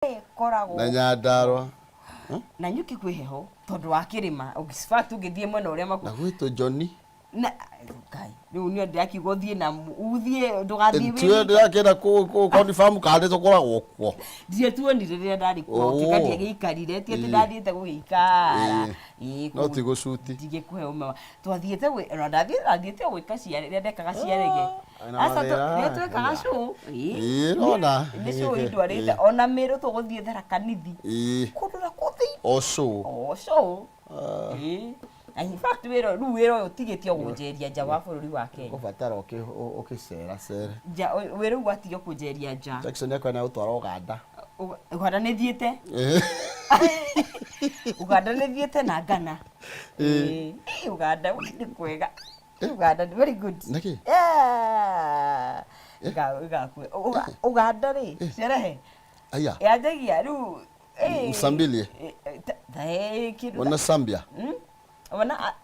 Ĩkoragwo Na Nyandarua. Na nyuki kwĩ heho tondũ wa kĩrĩma. In fact, ũngĩthiĩ mwena ũrĩa maku Na gwitũ Johnny. Na Ngai, rĩu nĩ ndĩrakiuga ũthiĩ na ũthiĩ, ndũgathiĩ Tiwe wĩ ndĩrakĩenda kũ confirm kana nĩ tũkoragwo kuo. Ndirĩ tuonire rĩrĩa ndarĩ kuo. Kĩga ndiagĩikarire, ti atĩ ndathiĩte gũgĩikara. No ti gũcuti. Ndigĩkũhe ũma twathiĩte ona ndathiĩte o gwĩka ciare rĩrĩa ndekaga ciarege. Ena Aca mathĩna. rĩrĩa twekaga show. Nona. Nĩ show indwarĩte ona Mĩrũ, tũgũthiĩ Tharaka Nithi kũndũ na kũu thĩinĩ. O show. O show. Na in fact wĩra rĩu, wĩra ũyũ ũtigĩtio gũnjeria nja wa bũrũri wa Kenya. Ũbatara ũkĩcera cere. Nja wĩra ũyũ watigio kũnjeria nja. Jackson akwenda gũtwara Uganda. Uganda nĩ thiĩte, Uganda nĩ thiĩte na Ghana. Ĩĩ, Uganda nĩ kwega. Uganda nĩ very good. Nĩkĩ? Yeah. Uganda rĩ, sherehe Aya. Yanjagia rĩu Msambili. Kĩndũ Wana Sambia.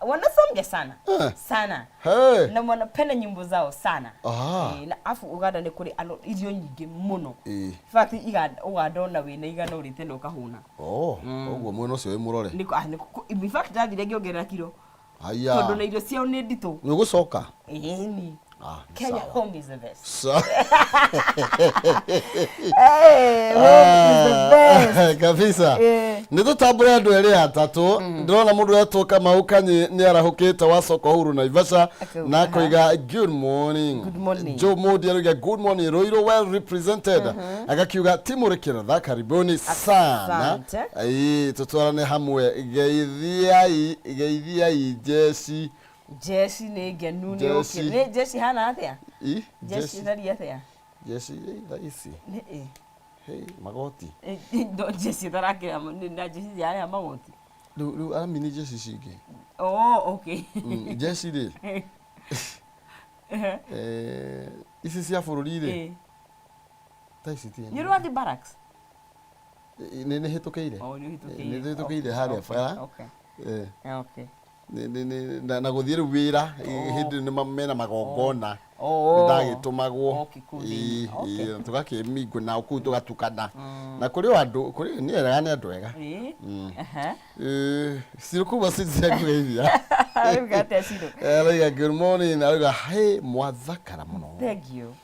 Wana Sambia sana. Sana. Hey. Na wanapenda nyimbo zao sana. Na afu Uganda nĩ kũrĩ irio nyingĩ mũno. In fact, Uganda ona wĩna 100 ũrĩte na ũkahũna. Oh, ũguo mwena ũcio wĩ mũrore. In fact ndathire ngĩongerera kiro Aya. tondũ na irio ciao nĩ nditũ. Nĩ ũgũcoka? Ĩni. Ah, Kenya, sawa. home is the best. Hey, home is the best. Kabisa. Nä tå tambå andå erä atatå. Ndĩrona mũndũ etwo Kamau Kanyi nĩ arahũkĩte wa soko huru Naivasha. Akauga, Na akoiga good morning. Good morning. Joe Modi aroiga good morning Ruiru, well represented. Agakiuga timu rĩkĩratha karibuni sana. Asante. Ĩĩ, tũtwarane hamwe. Geithiai, geithiai jeci. Jeci nĩ ngenu nĩ Jeci. Nĩ jeci hana atĩa? I Jeci ĩtharia atĩa? Jeci thaa ici. Nĩ ĩ. Hey, magoti. No jeci ĩtarakĩra na jeci yarĩha magoti. Rĩu aramini jeci cingĩ. Oh, okay. Jeci rĩ, ici cia bũrũri rĩ, ta ici ti Nĩ ũrathiĩ barracks? Nĩ hĩtũkĩire. Oh, nĩ ũhĩtũkĩire. Nĩ hĩtũkĩire harĩa bara. Na gũthiĩ rĩu wĩra hĩndĩ nĩ mena magongona. Oh. Ndagĩtũmagwo. Okay, kũu thĩinĩ. Tũgakĩmingwo nao kũu, tũgatukana na kũrĩ o andũ kũrĩ nĩ ega, nĩ andũ ega. Cirũ kuma cici cia kũgeithia. Arauga atĩa Cirũ? Arauga good morning, arauga hey, mwathakara mũno. Thank you.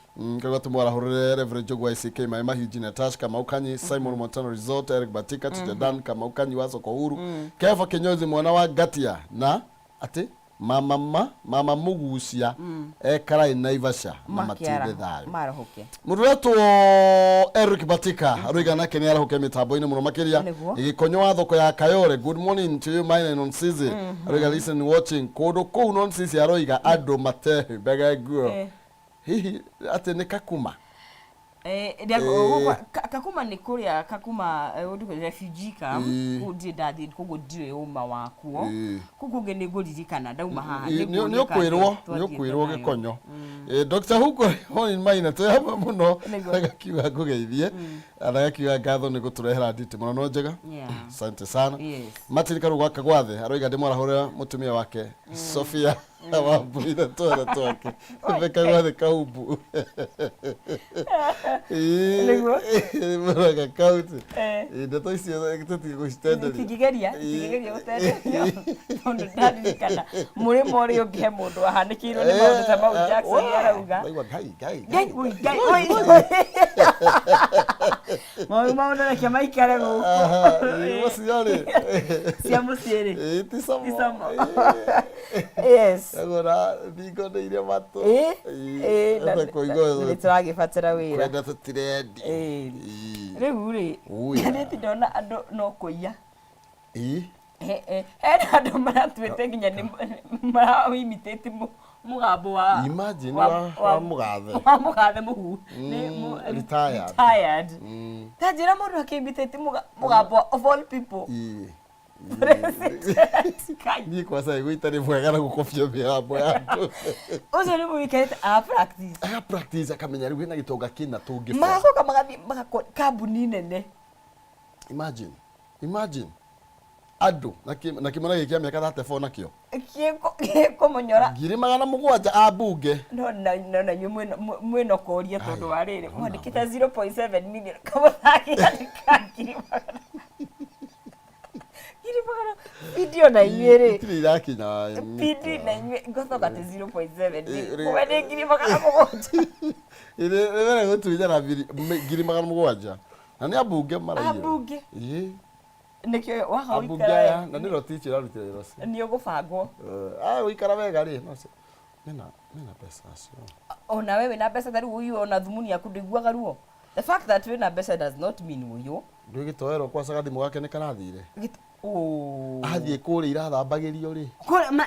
Kagwa tumwarahũrĩre Reverend Njogu wa ICK Maĩ Mahiũ, Junior Tash, Kamau Kanyi, Simon Montano Resort, Eric Batika, Teacher Dan Kamau Kanyi wa Soko Huru, Kefa Kinyozi mwana wa Ngatia na atĩ mama mama Mugucia ekarai Naivasha na matinde thayũ. Marohoke. Mũndũ wetwo Eric Batika aroiga nake nĩ arahũke mĩtambo-inĩ mũno makĩria. Gĩkonyo wa thoko ya Kayole, good morning to you mine non sisi. Aroiga listen watching kũndũ kũu non sisi. Aroiga andũ matehumbaga nguo. Hihi atĩ nĩ Kakuma? Kakuma nĩ kũrĩa Kakuma, refugee camp. Kũu ndirĩ ndathiĩ, koguo ndirĩ ũma wakuo. Kũu kũngĩ nĩ ngũririkana ndauma haha. Nĩ Nĩngũria ũkwĩrwo kana nĩ twathiĩte ũkwĩrwo nayo. Gĩkonyo. Dr. Hugo morning maina, twĩ hamwe mũno. Agakiuga ngũgeithie, agakiuga ngatho nĩ gũtũrehera nditi mũno no njega. Asante sana. Martin Karugwa Kagwathe aroiga ndĩmwarahũrĩra mũtumia wake Sofia Wambui na twana twake Rebecca Gwathe Kaumbu. Nĩguo. Murang'a County. Ndeto icio tũtige gũcitenderia. Tingĩgeria gũtenderio tondũ ndaririkana mũrĩmo ũrĩa ũngĩ he mũndũ wahanĩkĩirwo nĩ maũndũ ta mau Jackson arauga. Ndaigua Ngai, Ngai, Ngai, ui, Ngai, ui, ui. Maũndũ reke maikare gũkũ. Ũcio rĩ Cia mũciĩ rĩ. Ti samo. Ti samo. Yes. Agora thingo nĩ irĩ matũ. Na kũigua nĩ tũragĩbatara wĩra. Kwenda tũtirendi. Rĩu rĩ, Uya. ngathĩti ndona andũ no kũiya. Hena andũ maratuĩte nginya nĩ mara-imitate mũgambo wa Imagine wa mũgathe. Wa mũgathe mũhu nĩ Retired. Retired. Ta njĩra mũndũ akĩ-imitate mũgambo of all people. President. Kai. Niĩ kwaca igua itarĩ mwega na gũkobia mĩgambo ya andũ. Ũcio nĩ mũikarĩte a practice. Aga practice akamenya rĩu hena gĩtonga kĩna tũngĩbora. Magacoka magathiĩ magakora kambuni nene. Imagine, imagine. Andũ na kĩmwana gĩkĩ kĩa mĩaka 34 nakĩo. Gĩkũmũnyora. 700,000 a mbunge. No na no na inyuĩ mwĩna kũria tondũ wa rĩrĩ mwandĩkĩte 0.7 million kamũthaki andĩka 100,000 video na inyuĩ rĩ. Itirĩ irakinya. Pindi na inyuĩ ngothoka atĩ 0.7 million we nĩ 700,000. Ĩrĩ gũtunyana 700,000 na nĩ ambunge maraiywo. Ambunge. Ĩĩ. Nĩkĩo waga Ambunge aya na nĩ Rotich ĩrarutire wĩra ũcio. Nĩ ũgũbangwo. Gũikara wega rĩ no mena mbeca acio. Ona we wĩna mbeca ta rĩu ũyũ ona thumuni yaku ndũiguaga ruo. The fact that wĩna mbeca does not mean ũyũ. Ndũĩ gĩtoero kwaca gathimũ gake nĩ karathire. Athiĩ kũrĩa irathambagĩrio rĩ.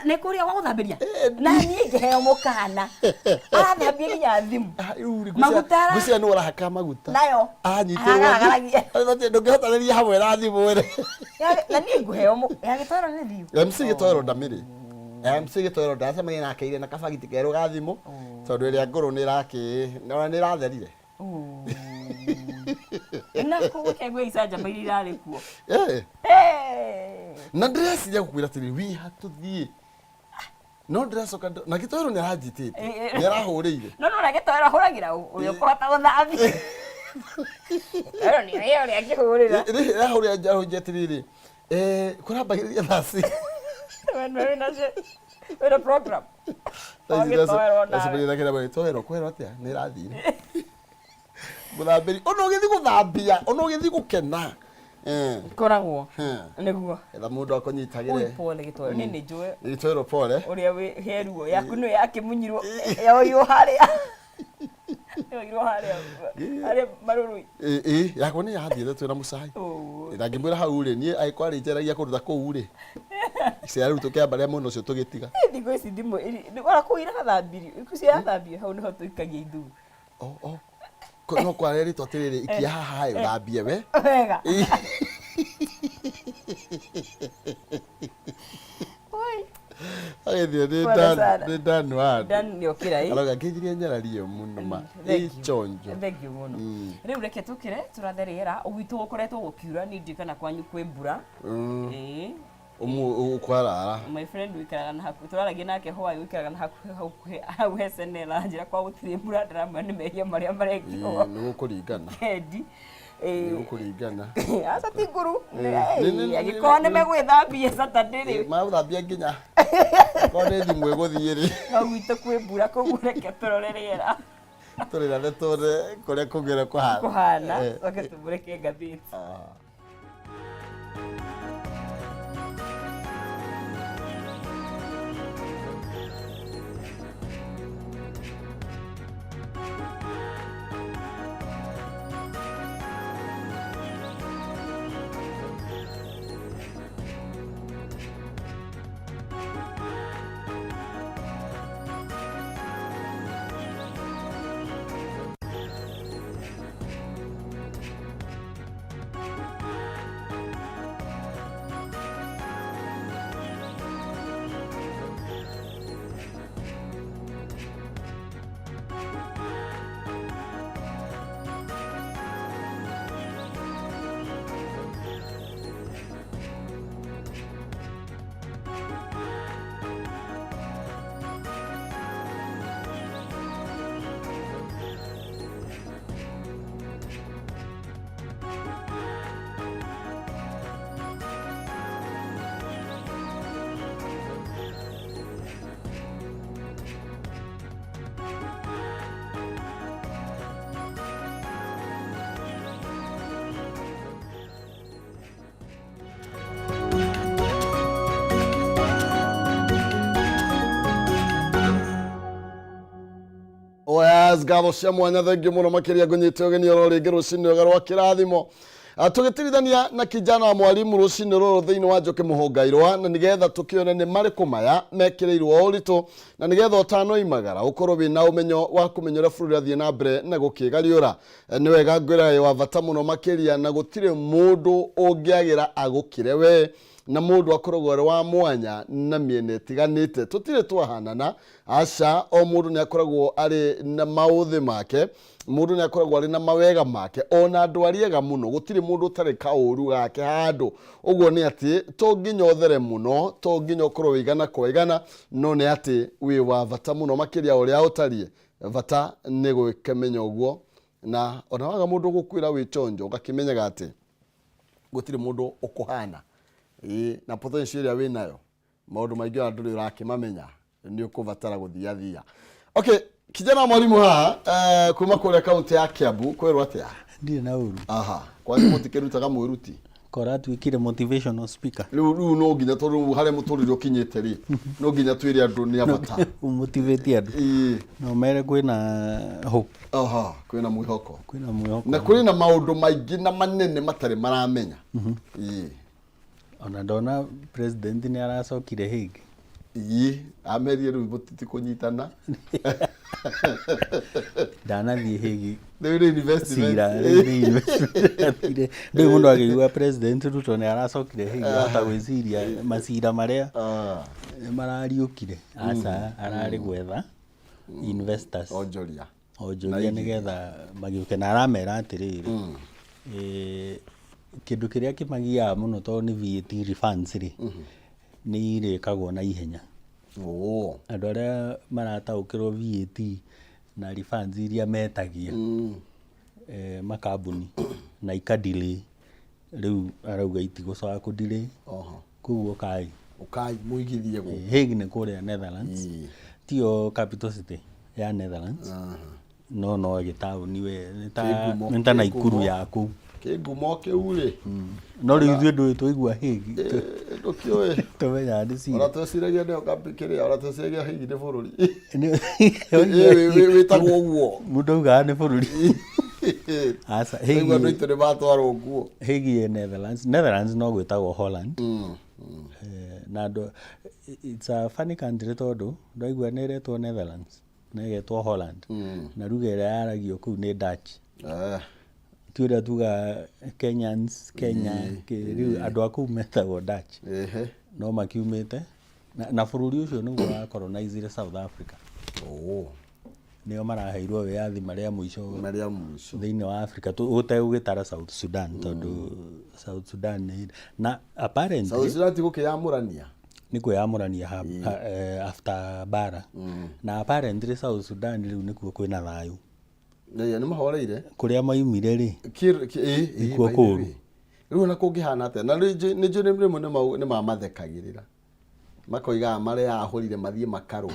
Nĩ kũrĩa gwa gũthambĩria? Na niĩ ngĩheo mũkana. Arathambia nginya thimũ. Maguta Ngwĩciria nĩ ũrahaka maguta. Nayo. Anyitĩrwo. Aragaragaragia. Ndũngĩhotanĩria hamwe na thimũ ĩrĩ. Na niĩ ngũheo ya gĩtoero nĩ thiu. MC gĩtoero ndamĩrĩ. MC gĩtoero ndacemania nake ire na kabagiti kerũ ga thimũ tondũ ĩrĩa ngũrũ nĩ ĩrakĩ ona nĩ ĩratherire. Na kũu gwĩ icanjama iria irarĩ kuo. Na ndĩreciria gũkwĩra atĩrĩ wĩ ha tũthiĩ. No ndĩracoka na gĩtoero nĩ aranjĩtĩte. Nĩ arahũrĩire. No no gĩtoero ahũragĩra ũrĩa ũkũhota gũthambia. Gĩtoero nĩ ũrĩa ũrĩa angĩhũrĩra. Ĩrahũrĩra njahũnjia atĩrĩrĩ. Kũrambagĩrĩria thaa cigana. Wĩna program. Ndacemania nake na gĩtoero kwĩrwo atĩa nĩ ĩrathire. Gũthambĩria ona ũgĩthiĩ gũthambia ona ũgĩthiĩ gũkena. Koragwo. Nĩguo. Etha mũndũ akũnyitagĩre. Ui pole gĩtoero niĩ nĩ njũĩ. Gĩtoero pole. Ũrĩa wĩ he ruo yaku nĩyo yakĩmunyirwo yoirwo harĩa. Yoirwo harĩa harĩa marũrũ. Ĩ yakwa nĩ yathiĩte twĩna mũcai. Na ngĩmwĩra hau rĩ niĩ angĩkorwo arĩnjaragia kũndũ ta kũu rĩ. Icera rĩu tũkĩamba rĩa mwena ũcio tũgĩtiga. Thikũ ici thimũ ona kũu irathambio irathambio hau nĩho tũikagia ithuru. No kwarerĩtwo atĩrĩrĩ ikia haha ĩ ũthambie we. Wega. Agĩthiĩ nĩ Dan wa andũ. Dan nĩ okĩra ĩ. Arauga ngeithirie nyarari ĩyo mũno ma. Ĩ chonjo. Thank you mũno. Rĩu reke tũkĩre tũrathe rĩera gwitũ gũkoretwo gũkiura niĩ ndiũĩ kana kwanyu kwĩ mbura. Ĩĩ. Kwarara. My friend wikaraga na hakuhĩ tũraragia nake hwaĩ wikaraga na hakuhĩ hau he Senela njĩra kwa gũtirĩ mbura ndĩramwĩra nĩ mehia marĩa marekirwo. Nĩ gũkũringana. Kendi. Nĩ gũkũringana. Aca ti nguru. Angĩkorwo nĩ megwĩthambia Saturday rĩ. Magũthambia nginya. Korwo nĩ thimũ ĩgũthiĩ rĩ. No gwitũ kwĩ mbura koguo reke tũrore rĩera. Tũrĩrathe tuone kũrĩa kũngĩ kũhana. Kũhana. Coke tũmũrĩke ngathĩti. Yes, ngatho cia mwanya thengiũ mũno makĩria ngũnyite ũgeni oro rĩngĩ rũcinĩ rwega rwa kĩrathimo. Tũgĩtirithania na kijana wa mwalimu rũcinĩ rũrũ thĩinĩ wa Njoki Mũhũngairwa na nĩgetha tũkĩone nĩ marĩkũ maya mekĩrĩirwo ũritũ na nĩgetha ũtanoimagara ũkorwo wĩna ũmenyo wa kũmenya ũrĩa bũrũri ũrathiĩ na mbere na gũkĩgariũra. Nĩ wega ngwĩra wĩ wa bata mũno makĩria na gũtirĩ mũndũ ũngĩagĩra agũkĩre we na mũndũ akoragwo arĩ wa mwanya na mĩena ĩtiganĩte. Tũtirĩ twahanana aca, o mũndũ nĩ akoragwo arĩ na maũthĩ make Mũndũ nĩ akoragwo arĩ na mawega make, ona andũ arĩa ega mũno, gũtirĩ mũndũ ũtarĩ kaũru gake handũ. Ũguo nĩ atĩ to nginya ũthere mũno, to nginya ũkorwo wĩ igana kwa igana, no nĩ atĩ wĩ wa bata mũno makĩria ũrĩa ũtariĩ. Bata nĩ gũkĩmenya ũguo, na ona waga mũndũ gũkwĩra wĩ chonjo, ũgakĩmenyaga atĩ gũtirĩ mũndũ ũkũhana. Ĩĩ, na potential ĩrĩa wĩnayo, maũndũ maingĩ ona ndũrĩ ũrakĩmamenya, nĩ ũkũbatara gũthiathia. Okay, kijana wa mwalimu haha kuma kũrĩa kaunti ya Kiambu, kwĩrwo atĩa? Ndirĩ na ũru. Aha, kwanyu mũtikĩrutaga mwĩruti? Kora atuĩkire motivational speaker. Rĩu no nginya, tondũ harĩa mũtũrĩre ũkinyĩte rĩ, no nginya twĩre andũ nĩ a bata. Ũmotivate andũ. Na ũmere kwĩna hope. Aha, kwĩna mwĩhoko. Kwĩna mwĩhoko. Na kwĩna maũndũ maingĩ na manene matarĩ maramenya. Ona ndona president nĩ aracokire Hague. Ĩĩ, amerie rĩu mũtiti kũnyitana. Ndanathiĩ Hague. Rĩu nĩ investment. Cira, rĩu nĩ investment athire. Ndũĩ mũndũ akĩigua president Ruto nĩ aracokire Hague ahota gwĩciria macira marĩa marariũkire. Aca, ararĩ gwetha investors. Onjoria. Onjoria nĩgetha magĩũke, na aramera atĩrĩrĩ, kĩndũ kĩrĩa kĩmagiaga mũno tondũ nĩ VAT refunds rĩ, nĩ irĩkagwo na ihenya. Andũ arĩa marataũkĩrwo VAT na refunds iria metagia makambuni na ika delay, rĩu arauga itigũcoka kũ delay. Koguo ũkai. Ũkai mũigithie gũkũ. Hague nĩ kũrĩa Netherlands. Tiyo capital city ya Netherlands. No no gĩtaũni we, nĩ ta Kĩngumo, nĩ ta Naikuru kĩngumo. ya kũu. Kĩngumo kĩu rĩ. No rĩu ithuĩ ndũĩ twaigua Hague. Ndũkĩũĩ. Tũmenyaga nĩ cira. Ona tweciragia nĩyo kambi kĩrĩa, ona tweciragia Hague nĩ bũrũri. Wĩtagwo ũguo. Mũndũ augaga nĩ bũrũri. Aca, Rĩu andũ Hague aitũ nĩ matwarwo nguo. Hague ĩ Netherlands. Netherlands no gwĩtagwo Holland. Na andũ, it's a funny country tondũ ndwaigua nĩ ĩretwo Netherlands na ĩgetwo Holland. Na lugha ĩrĩa yaragio kũu nĩ Dutch. Ti ũrĩa tugaga Kenyans, Kenya, rĩu andũ a kũu metagwo Dutch. No makiumĩte na bũrũri ũcio nĩguo wa colonizire South Africa. Nĩo maraheirwo wĩyathi marĩ a mũico. Marĩ a mũico. Thĩinĩ wa Africa ũtegũgĩtara South Sudan, tondũ South Sudan nĩ na apparently South Sudan ti gũkĩyamũrania? Nĩ kwĩyamũrania after bara. Na apparently South Sudan rĩu nĩkuo kwĩna thayũ. Nĩ mahoreire. Kũrĩa maumire rĩ, nĩkuo by the kũũru. way. Rĩu ona kũngĩhana atĩa? Na nĩ njũĩ rĩmwe nĩ mamathekagĩrĩra. Makoigaga mareyahũrire mathiĩ makarũe.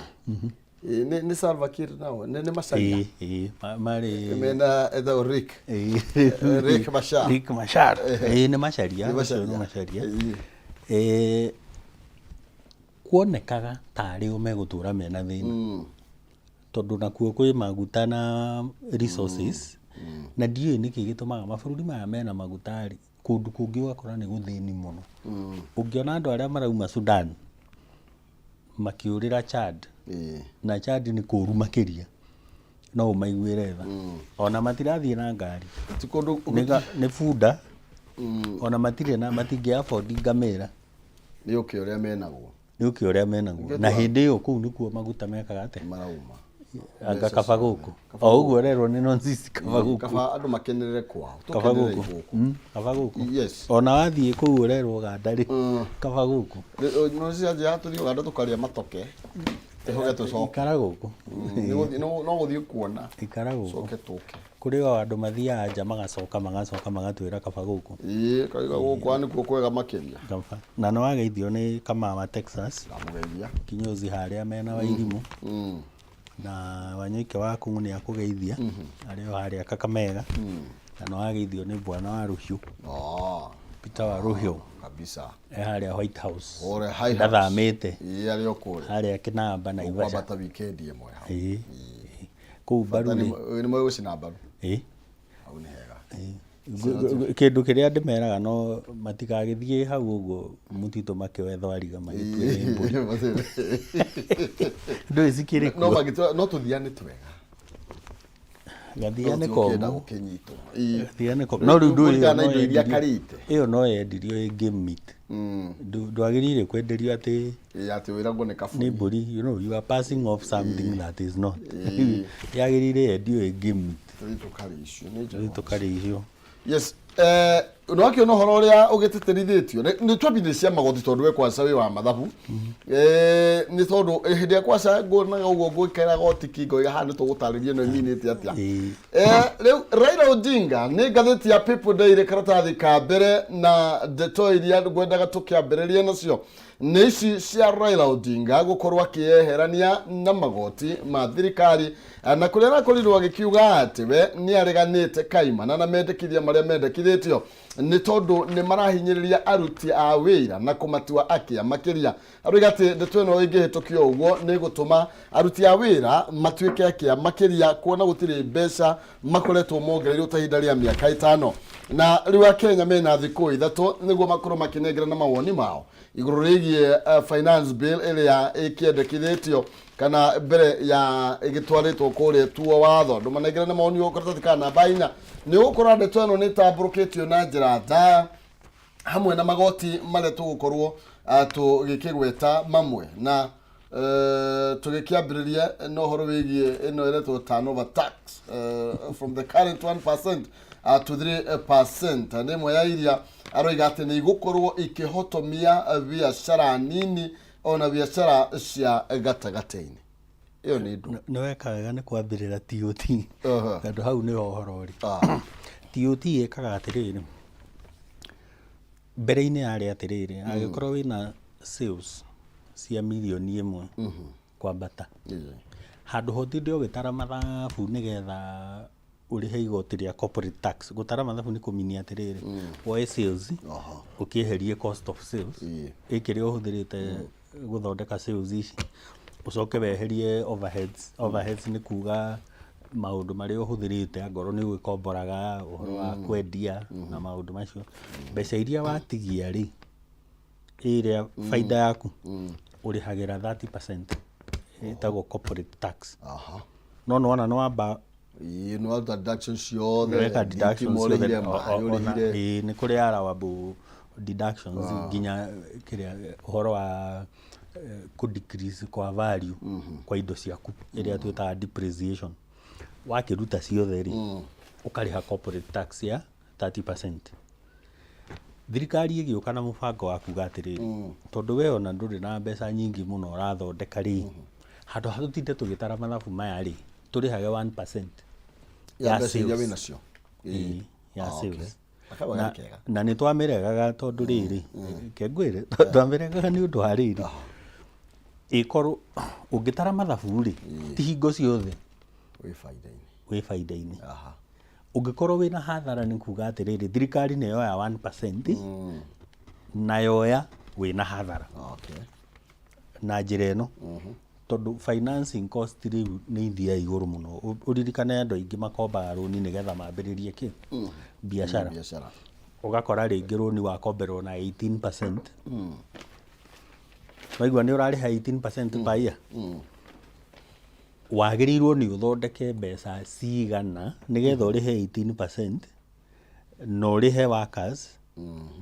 Nĩ Salva Kiir nao, nĩ Macharia. Ĩĩ, marĩ Mena etagwo Riek. Riek Machar. Riek Machar. Ĩĩ, nĩ Macharia, Nĩ acio nĩ Macharia. Macharia. Kuonekaga tarĩ o megũtũra mena thĩna. Tondũ nakuo kwĩ maguta na resources, na ndiũĩ nĩkĩ gĩtũmaga mabũrũri maya mena maguta rĩ, kũndũ kũngĩ ũgakora nĩ gũthĩni mũno. Ũngĩona andũ arĩa marauma Sudan makĩũrĩra Chad, na Chad nĩ kũũru makĩria, no ũmaiguĩre tha. Ona matirathiĩ na ngari. Ti kũndũ Nĩ bunda, ona matirĩ na, matingĩ afford ngamĩra. Nĩ ũkĩ ũrĩa menagwo. Nĩ ũkĩ ũrĩa menagwo. Na hĩndĩ ĩyo kũu nĩkuo maguta mekaga atĩa? Marauma. Anga kaba gũkũ. O ũguo ũrerwo nĩ nonsense, kaba gũkũ. Kaba andũ makenerere kwao. Kaba Tũkenerere gũkũ. gũkũ. Kaba gũkũ. Yes. Ona wathiĩ kũu ũrerwo Uganda rĩ, kaba gũkũ. No cia tũthiĩ Uganda tũkarĩa matoke. Tũcoke tũcoke. Ikara gũkũ. No gũthiĩ kuona. Ikara gũkũ. Coke tũke. Kũrĩ o andũ mathiaga nja magacoka magacoka magatwĩra kaba gũkũ. Ĩĩ, kaiga gũkũ nĩkuo kwega makĩria. Kaba. Na nĩ wageithio nĩ Kamama Texas. Ndamũgeithia. Kinyozi harĩa mena Wairimũ. Na Wanyoike wa Kung'u nĩ akũgeithia. Arĩ o harĩa Kakamega. Na nĩ wageithio nĩ bwana wa Rũhiũ. Peter wa Rũhiũ. Kabisa. E harĩa White House. Kũrĩa White House. Ndathamĩte. Ĩĩ, arĩ o kũrĩa. Harĩa Kĩnamba Naivasha. Ũkwambata weekend ĩmwe hau. Ĩĩ. Kũu mbaru rĩ. Nĩ moĩ gũcina mbaru. Ĩĩ. Hau nĩ hega. Kĩndũ kĩrĩa ndĩmeraga no matikagĩthiĩ hau ũguo mũtitũ makĩoe thwariga magĩtuĩre mbũri. Ndũĩ cikĩrĩ No kuo. magĩtua no tũthia nĩ twega. Gathia nĩ Tũkĩenda komũ. gũkĩnyitwo. Gathia nĩ komũ. No rĩu ndũĩ Kũringana ĩyo na no indo iria yendirio- karĩte. ĩyo no yendirio ĩ game meat. Ndwagĩrĩire kwenderio atĩ Ĩĩ, atĩ wĩragwo nĩ kabũri. Nĩ mbũri, you know, you are passing off something that is not. Yagĩrĩire yendio ĩ game meat. Tũthiĩ tũkarĩa icio nĩ njega. Rĩu tũkarĩa icio. Yes, nĩ wakĩona ũhoro ũrĩa ũgĩtĩtĩrithĩtio nĩ twambithie cia magoti tondũ we kwanza wĩ wa mathabu. Nĩ tondũ hĩndĩ ĩrĩa kwanza nguonaga ũguo ngwĩkĩra goti kingo iga haha nĩ tũgũtarĩria ĩno ĩminĩte atĩa. Rĩu Raila Odinga nĩ ngathĩti ya People Daily karatathi ka mbere na ndeto iria ngwendaga tũkĩambĩrĩrie nacio nĩ ici cia Raila Odinga gũkorwo akĩyeherania na magoti ma thirikari na kũrĩa arakorirwo agĩkiuga atĩ we nĩ areganĩte kaimana na mendekithia marĩa mendekithĩtio nĩ tondũ nĩ marahinyĩrĩria aruti a wĩra na kũmatua akĩa makĩria. Aroiga atĩ ndeto ĩno ĩngĩhĩtũkio ũguo nĩ ĩgũtũma aruti a wĩra matuĩke akĩa makĩria kuona gũtirĩ mbeca makoretwo mongereirwo ta ihinda rĩa mĩaka ĩtano. Na rĩu Akenya mena thikũ ithatũ nĩguo makorwo makĩnengerana mawoni mao igũrũ rĩgiĩ finance bill ĩrĩa ĩkĩendekithĩtio kana mbere ya ĩgĩtwarĩtwo kũrĩa tuo watho. Andũ manengerane mawoni gũkũ karatathi ka namba inya. Nĩ ũgũkora ndeto ĩno nĩ ĩtambũrũkĩtio na njĩra ndaya hamwe na magoti marĩa tũgũkorwo tũgĩkĩgweta mamwe na tũgĩkĩambĩrĩria na ũhoro wĩgiĩ ĩno ĩretwo turnover tax from the current 1% to 3%. Nĩ ĩmwe ya iria aroiga atĩ nĩ igũkorwo ikĩhotomia biacara nini ona biacara cia gatagatĩ-inĩ. Ĩyo nĩ ndũ. Nĩ weka wega nĩ kwambĩrĩra TOT. Tondũ hau nĩho ũhoro ũrĩ. TOT ĩkaga atĩrĩrĩ, mbere-inĩ yarĩ atĩrĩrĩ, angĩkorwo wĩna sales cia mirioni ĩmwe kwambata, handũ ha ũtinde ũgĩtara mathabu nĩgetha ũrĩhe igoti rĩa corporate tax, gũtara mathabu nĩ kũminia atĩrĩrĩ, woe sales, ũkĩeherie cost of sales, ĩkĩrĩa ũhũthĩrĩte gũthondeka sales ici, ũcoke weherie overheads. Overheads nĩ kuga maũndũ marĩa ũhũthĩrĩte angorwo nĩ ũgĩkomboraga ũhoro wa kwendia na maũndũ macio. Mbeca iria watigia rĩ, ĩrĩa baida yaku ũrĩhagĩra 30%, ĩtagwo corporate tax. No nĩwona nĩ wamba Ĩĩ, nĩ waruta deductions ciothe, weka deductions thitima ciothe, ũrĩhire, maĩ ũrĩhire. Ĩĩ, nĩ kũrĩ allowable deductions nginya kĩrĩa ũhoro wa kũ decrease kwa value kwa indo ciaku ĩrĩa twĩtaga depreciation. Wakĩruta ciothe rĩ, ũkarĩha corporate tax ya 30%. Thirikari ĩgĩũka na mũbango wa kuga atĩrĩrĩ, tondũ we ona ndũrĩ na mbeca nyingĩ mũno ũrathondeka rĩ, handũ ha tũtinde tũgĩtara mathabu maya rĩ, tũrĩhage 1% ya ya mbeca iria sales. wĩnacio. Ĩĩ, ya sales. Akaba Na, gari kega. na nĩ twamĩregaga tondũ rĩrĩ, reke ngwĩre, twamĩregaga nĩ ũndũ wa rĩrĩ, ĩkorwo ũngĩtara mathabu rĩ, ti hingo ciothe Wĩ baida-inĩ. Wĩ baida-inĩ. Ũngĩkorwo wĩna hathara nĩ kuga atĩrĩrĩ, thirikari nĩ yoya 1% na yoya wĩna hathara. Na njĩra ĩno, tondũ financing cost rĩu nĩ ithiaga igũrũ mũno. Ũririkane andũ aingĩ makombaga rũni nĩgetha mambĩrĩrie kĩ? Biacara. Biacara. Ũgakora rĩngĩ rũni wakomberwo na 18%. Waigua nĩ ũrarĩha 18% per year. Wagĩrĩirwo nĩ ũthondeke mbeca cigana nĩgetha ũrĩhe 18% na ũrĩhe workers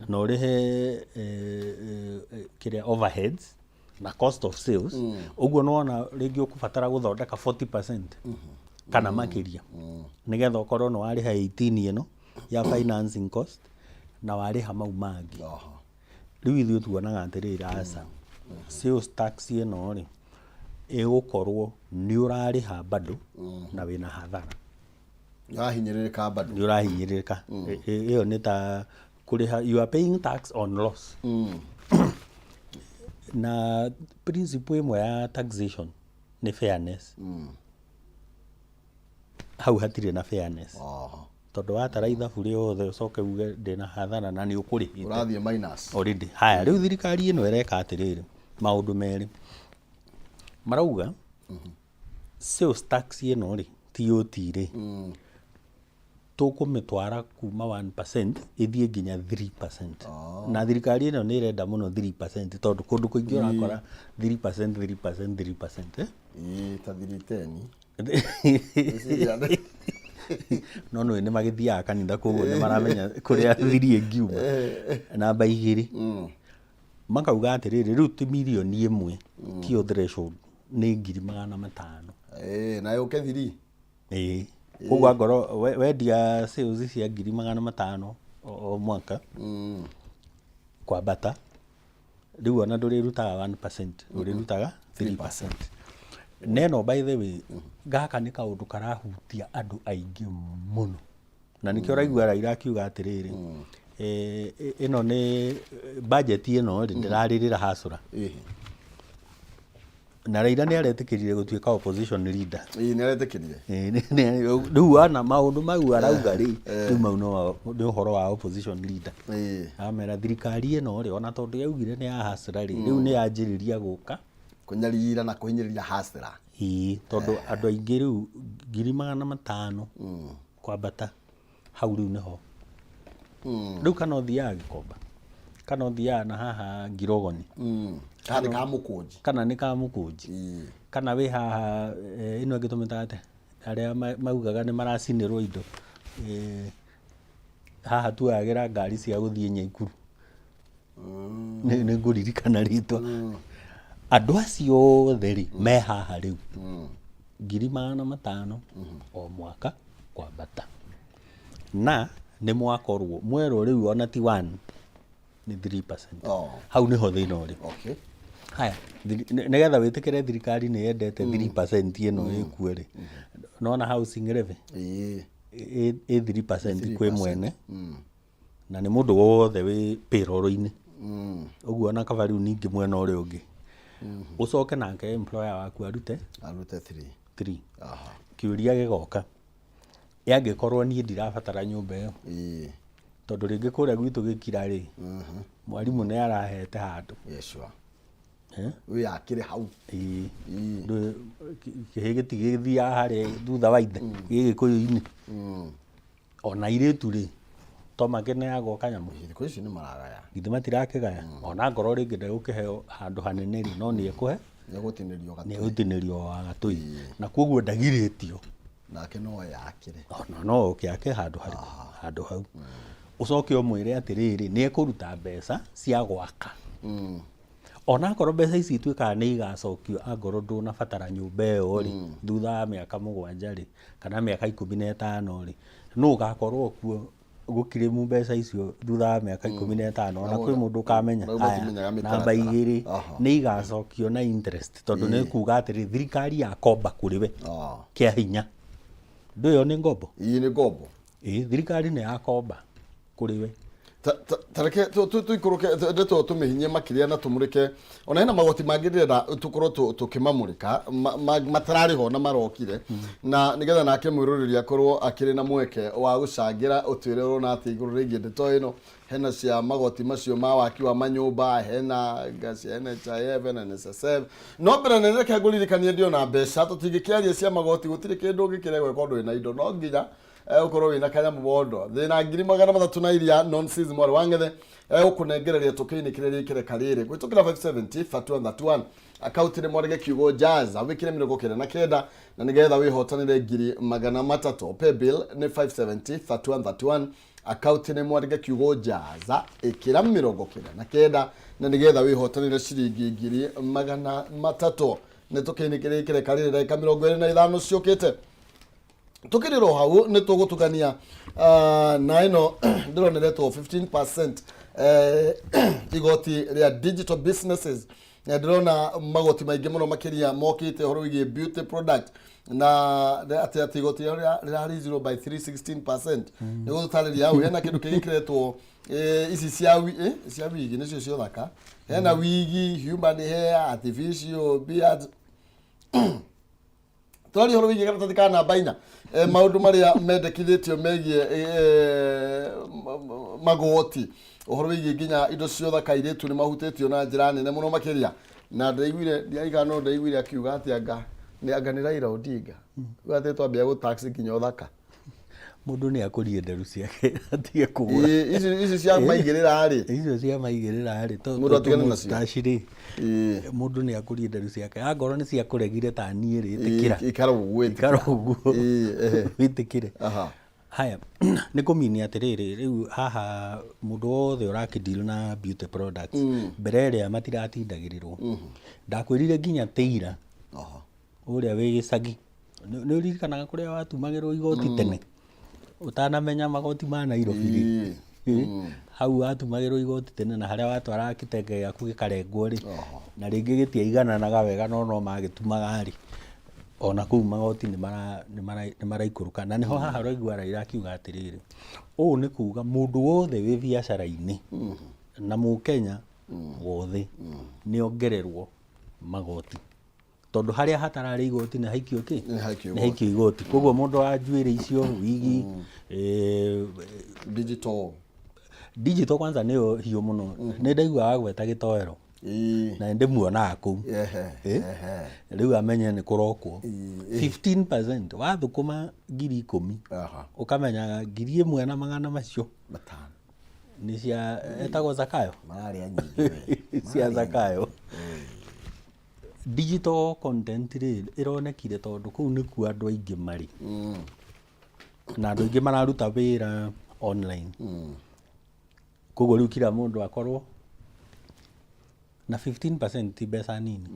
na ũrĩhe kĩrĩa overheads na cost of sales. Ũguo nĩwona rĩngĩ ũkũbatara gũthondeka 40% kana makĩria nĩgetha ũkorwo nĩ warĩha 18 ĩno ya financing cost na warĩha mau mangĩ. Rĩu ithuĩ tuonaga atĩrĩrĩ, aca, sales tax ĩno rĩ, ĩgũkorwo nĩ ũrarĩha bado na wĩna hathara. Ũrahinyĩrĩrĩka bado. Nĩ ũrahinyĩrĩrĩka. Ĩyo nĩ ta kũrĩha, you are paying tax on loss. Na principle ĩmwe ya taxation nĩ fairness. Hau hatirĩ na fairness. Tondũ watara ithabu rĩothe ũcoke uge ndĩna hathara na nĩ ũkũrĩhĩte. Ũrathiĩ minus. Already. Haya, rĩu thirikari ĩno ĩreka atĩrĩrĩ, maũndũ merĩ. Marauga sales tax ĩno rĩ, TOT rĩ, tũkũmĩtwara kuma 1% ĩthiĩ nginya 3%. Na thirikari ĩno nĩ ĩrenda mũno 3% tondũ kũndũ kũingĩ ũrakora 3%, 3%, 3%, eh? Ĩĩ, ta thiriteni. No nĩ nĩ magĩthiaga kanitha koguo nĩ maramenya kũrĩa thiri ĩngiuma. Namba igĩrĩ, makauga atĩrĩrĩ, rĩu ti mirioni ĩmwe tiyo threshold, nĩ 500,000. Ĩĩ, na yũke thiri. Ĩĩ. Koguo angorwo wendia sales cia 500,000 o mwaka kwambata, rĩu ona ndũrĩrutaga 1%, ũrĩrutaga 3%. Neno by the way, gaka nĩ kaũndũ karahutia andũ aingĩ mũno, na nĩkĩo ũraigua Raila akiuga atĩrĩrĩ, ĩno nĩ budget ĩno rĩ, ndĩrarĩrĩra hasũra. Na Raila nĩ aretĩkĩrire gũtuĩka opposition leader. Ĩĩ, nĩ aretĩkĩrire. Rĩu wana maũndũ mau arauga rĩ, rĩu mau no nĩ ũhoro wa opposition leader. Amera thirikari ĩno rĩ, ona tondũ yaugire nĩ ya hasra rĩ, rĩu nĩ yanjĩrĩria gũka kũnyarira na kũhinyĩrĩria hasra. Ĩĩ, tondũ andũ aingĩ rĩu 500,000 kwambata hau rĩu nĩho. Rĩu kana ũthiaga Gĩkomba, kana ũthiaga na haha Ngirogoni, kana nĩ ka Mũkũnji, kana nĩ ka Mũkũnji, kana wĩ haha ĩno ĩngĩ tũmĩtaga atĩa, arĩa maugaga nĩ maracinĩrwo indo, haha tuoyagĩra ngari cia gũthiĩ Nyaikuru. Nĩ ngũririkana rĩtwa. Andũ acio othe rĩ, me haha rĩu 500,000 o mwaka kwambata, na nĩ mwakorwo mwerwo rĩu ona ti 1 nĩ 3%. Hau nĩho thĩna ũrĩ. Haya, nĩgetha wĩtĩkĩre thirikari nĩ yendete 3% ĩno ĩkuo rĩ, nona housing levy ĩ 3% kwĩ mwene, na nĩ mũndũ wothe wĩ payroll-inĩ. Ũguo ona kaba rĩu ningĩ mwena ũrĩa ũngĩ ũcoke nake employer waku arute arute 3. 3. Kĩũria gĩgoka, angĩkorwo niĩ ndirabatara nyũmba ĩyo, tondũ rĩngĩ kũrĩa gwitũ gĩkira rĩ, mwarimũ nĩ arahete handũ. Yes, sure. Wĩyakĩre hau. Ĩĩ. Kĩhĩ gĩtigĩthiaga harĩa thutha wa ithe gĩgĩkũyũ-inĩ. Ona airĩtu rĩ, to makĩneagwo kanyamũ. Thikũ ici nĩ maragaya. Githĩ matirakĩgaya? Ona ngorwo rĩngĩ ndegũkĩheo handũ hanene rĩ, no nĩ ekũhe, nĩegũtinĩrio gatũi. Nĩegũtinĩrio gatũi. Na koguo ndagirĩtio. Nake no eyakĩre. Ona no ũkĩake handũ harĩkũ? Handũ hau. Ũcoke ũmwĩre atĩrĩrĩ, nĩ ekũruta mbeca cia gwaka. Ona akorwo mbeca ici ituĩkaga nĩ igacokio, angorwo ndũnabatara nyũmba ĩyo rĩ, thutha wa mĩaka 7 rĩ, kana mĩaka 15 rĩ, nũ ũgakorwo kuo gũkirĩmu mbeca icio thutha wa mĩaka 15? Ona kwĩ mũndũ ũkamenya. Namba 2 nĩ igacokio na interest, tondũ nĩ kuga atĩrĩ, thirikari yakomba kũrĩ we kĩa hinya. Ndũ ĩyo nĩ ngombo? Ĩĩ, nĩ ngombo. Ĩĩ, thirikari nĩ yakomba kũrĩ we. Tareke tũikũrũke ndeto tũmĩhinyie makĩria na tũmũrĩke. Ona hena magoti mangĩ ndĩrenda tũkorwo tũkĩmamũrĩka matararĩ ho na marokire, na nĩgetha nake mwĩroreri akorwo akĩrĩ na mweke wa gũcangĩra ũtwĩre ũrona atĩ igũrũ rĩgiĩ ndeto ĩno. Hena cia magoti macio ma waki wa manyũmba, hena cia NHIF, hena NSSF. No mbere nene reke ngũririkanie ndĩ ona mbeca, tũtingĩkĩaria cia magoti, gũtirĩ kĩndũ ũngĩkĩrĩa gwĩka ũndũ wĩna indo, no nginya ũkorwo wĩna kanyamũ mondo. Thĩna 300,000 na iria non season mwarĩ wa ng'ethe ũkũnengereria tũkĩinĩkĩrĩria ikereka rĩrĩ gwĩtũkĩra 570 31 31 akaunti nĩ mwarĩge kiugo jaza wĩkĩre 99 na nĩgetha wĩhotanĩre 300,000. Pay bill nĩ 570 31 31 akaunti nĩ mwarĩge kiugo jaza ĩkĩra 99 na nĩgetha wĩhotanĩre ciringi 300,000. Nĩ tũkĩinĩkĩrĩria ikereka rĩrĩ ndagĩka 25 ciũkĩte. Tukiriro hau nĩ tũgũtukania na ĩno ndĩroneretwo 15% igoti rĩa digital businesses. Na ndĩrona magoti maingĩ mũno makĩria mokĩte ũhoro wĩgiĩ beauty product, na atĩ igoti rĩao rĩrarĩ 0 by 316%. Nĩ gũtũtarĩria hau hena kĩndũ kĩngĩ kĩretwo ici cia wigi nĩcio cia ũthaka. Hena wigi, human hair, artificial beard. Twaria ũhoro wĩgiĩ karatathi ka namba 4, maũndũ marĩa mendekithĩtio megiĩ magoti, ũhoro wĩgiĩ nginya indo cia ũthaka, airĩtu nĩ mahutĩtio na njĩra nene mũno makĩria. Na ndĩraiguire, ndiaiga no ndĩraiguire akiuga atĩ anga nĩ Raila Odinga uga atĩ twambia gũ tax nginya ũthaka. Mũndũ nĩ akũrie nderu ciake atige kũgũra. Ici cia maigĩrĩra rĩ. Icio cia maigĩrĩra rĩ, Mũndũ atigane nacio. Mustache rĩ, mũndũ nĩ akũrie nderu ciake. Angorwo nĩ ciakũregire ta niĩ rĩ, ĩtĩkĩra. Ikara ũguo ĩtĩkĩra. Ikara ũguo. Wĩtĩkĩre. Haya, nĩ kũmini atĩrĩrĩ, rĩu haha mũndũ wothe ũrakĩdeal na beauty products, mbere ĩrĩa matiratindagĩrĩrwo. Ndakwĩrire nginya tĩira ũrĩa wĩ gĩcagi. Nĩ ũririkanaga kũrĩa watumagĩrwo igoti tene ũtanamenya magoti ma Nairobi rĩ? Hau watumagĩrwo igoti tene na harĩa watwaraga kĩtenge gĩaku gĩkarengwo rĩ, na rĩngĩ gĩtiaigananaga wega no no magĩtumaga rĩ, ona kũu magoti nĩ mara- nĩ mara- nĩ maraikũrũka. Na nĩho haha ũraigua Raila akiuga atĩrĩrĩ, ũũ nĩ kuga mũndũ wothe wĩ biacara-inĩ na mũkenya wothe nĩ ongererwo magoti, tondũ harĩa hatararĩ igoti nĩ haikio kĩ? Nĩ haikio. Nĩ haikio igoti. Koguo mũndũ wa njuĩrĩ icio, wigi, Digital. Digital kwanza nĩyo hiũ mũno. Nĩ ndaigua wagweta gĩtoero na nĩ ndĩmuonaga kũu. Rĩu amenye nĩ kũrokwo 15% wathũkũma 10,000, ũkamenyaga 1,100 macio 500 nĩ cia etagwo Zakayo. Mararĩa nyingĩ we. Cia Zakayo. Digital content rĩ, ĩronekire tondũ kũu nĩkuo andũ aingĩ marĩ na andũ aingĩ mararuta wĩra online. Koguo rĩu kila mũndũ akorwo na 15% ti mbeca nini.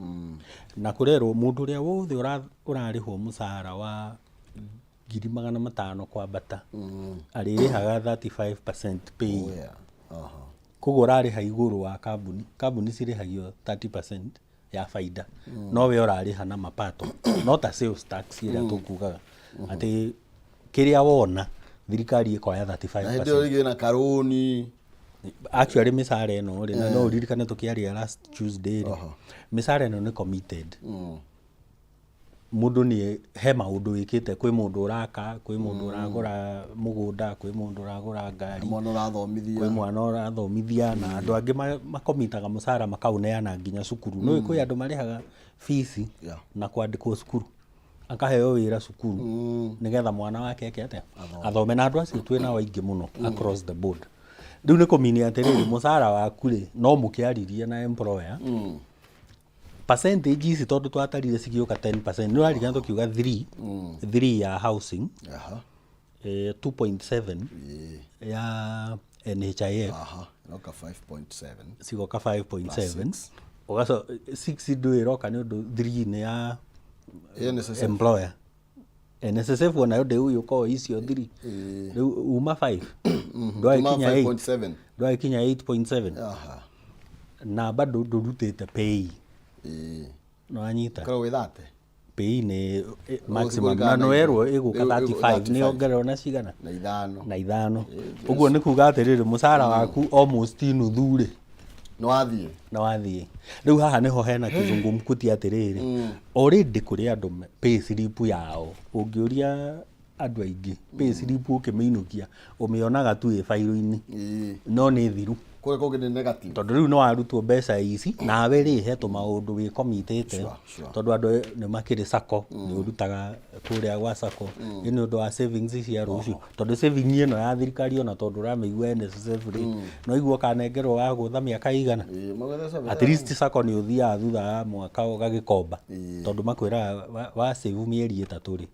Na kũrerwo mũndũ ũrĩa wothe ũrarĩhwo mũcara wa 500,000 kwambata arĩrĩhaga 35% pay. Oh, yeah. Koguo ũrarĩha igũrũ wa kambuni. Kambuni cirĩhagio 30% ya baida, no we ũrarĩha na mapato, no ta sales tax ĩrĩa tũkugaga atĩ kĩrĩa wona thirikari ĩkoya Na hĩndĩ ĩyo 35%. rĩngĩ na karũni. Actually mĩcara ĩno rĩ, na no ũririkane tũkĩaria last Tuesday rĩ, mĩcara ĩno nĩ committed. Mũndũ nĩ he maũndũ wĩkĩte, kwĩ mũndũ ũraka, kwĩ mũndũ ũragũra mũgũnda, kwĩ mũndũ ũragũra ngari, mwana ũrathomithia, kwĩ mwana ũrathomithia, na andũ angĩ makomitaga mũcara makaũneana nginya cukuru. Nĩũĩ kwĩ andũ marĩhaga fees na kwandĩkwo cukuru, akaheo wĩra cukuru nĩgetha mwana wake eke atĩa? Athome. Na andũ acio twĩ nao aingĩ mũno across the board. Rĩu nĩ kũmini atĩrĩrĩ, mũcara waku rĩ, no mũkĩaririe na employer percentage ici, tondũ twatarire cigĩũka 10%. Nĩ ũraririkana tũkiuga 3 3 ya housing, 2.7 ya NHIF, Ĩroka 5.7. Cigoka 5.7. Ũgaco 6 ndũ ĩroka nĩ ũndũ 3 nĩ ya NSSF. Employer. NSSF onayo ndĩgũgĩũka o icio 3. Rĩu uma 5 ndwagĩkinya 8. 5.7. Ndwagĩkinya 8.7. Na bado ndũrutĩte pay. Nĩwanyita? Korwo wĩ 30. Pay nĩ maximum Ũgũikara na nĩwerwo ĩgũka 35. 35, nĩ yongererwo na cigana? Na ithano. Na ithano. Ũguo nĩ kuga atĩrĩrĩ, mũcara waku almost nuthu rĩ, Nĩ wathiĩ. Na wathiĩ. Rĩu haha nĩho hena kĩzungumkuti atĩrĩrĩ, already kũrĩ andũ pay slip yao, ũngĩũria andũ aingĩ, pay slip ũkĩmĩinũkia ũmĩonaga tu ĩ bairũ-inĩ, no nĩ thiru. Kũrĩa kũngĩ nĩ negative. Tondũ rĩu nĩ warutwo mbeca ici, nawe rĩ, he tũmaũndũ wĩkomitĩte. Tondũ andũ nĩ makĩrĩ sacco, nĩ ũrutaga kũrĩa gwa sacco ĩ nĩ ũndũ wa savings cia rũciũ, tondũ saving ĩno ya thirikari, ona tondũ ũramĩigua NSSF rĩ, no igua ũkanengerwo wa gũtha mĩaka ĩigana. Magwetha savings. At least sacco nĩ ũthiaga thutha wa mwaka ũgagĩkomba, tondũ makwĩraga wa save mĩeri 3 rĩ,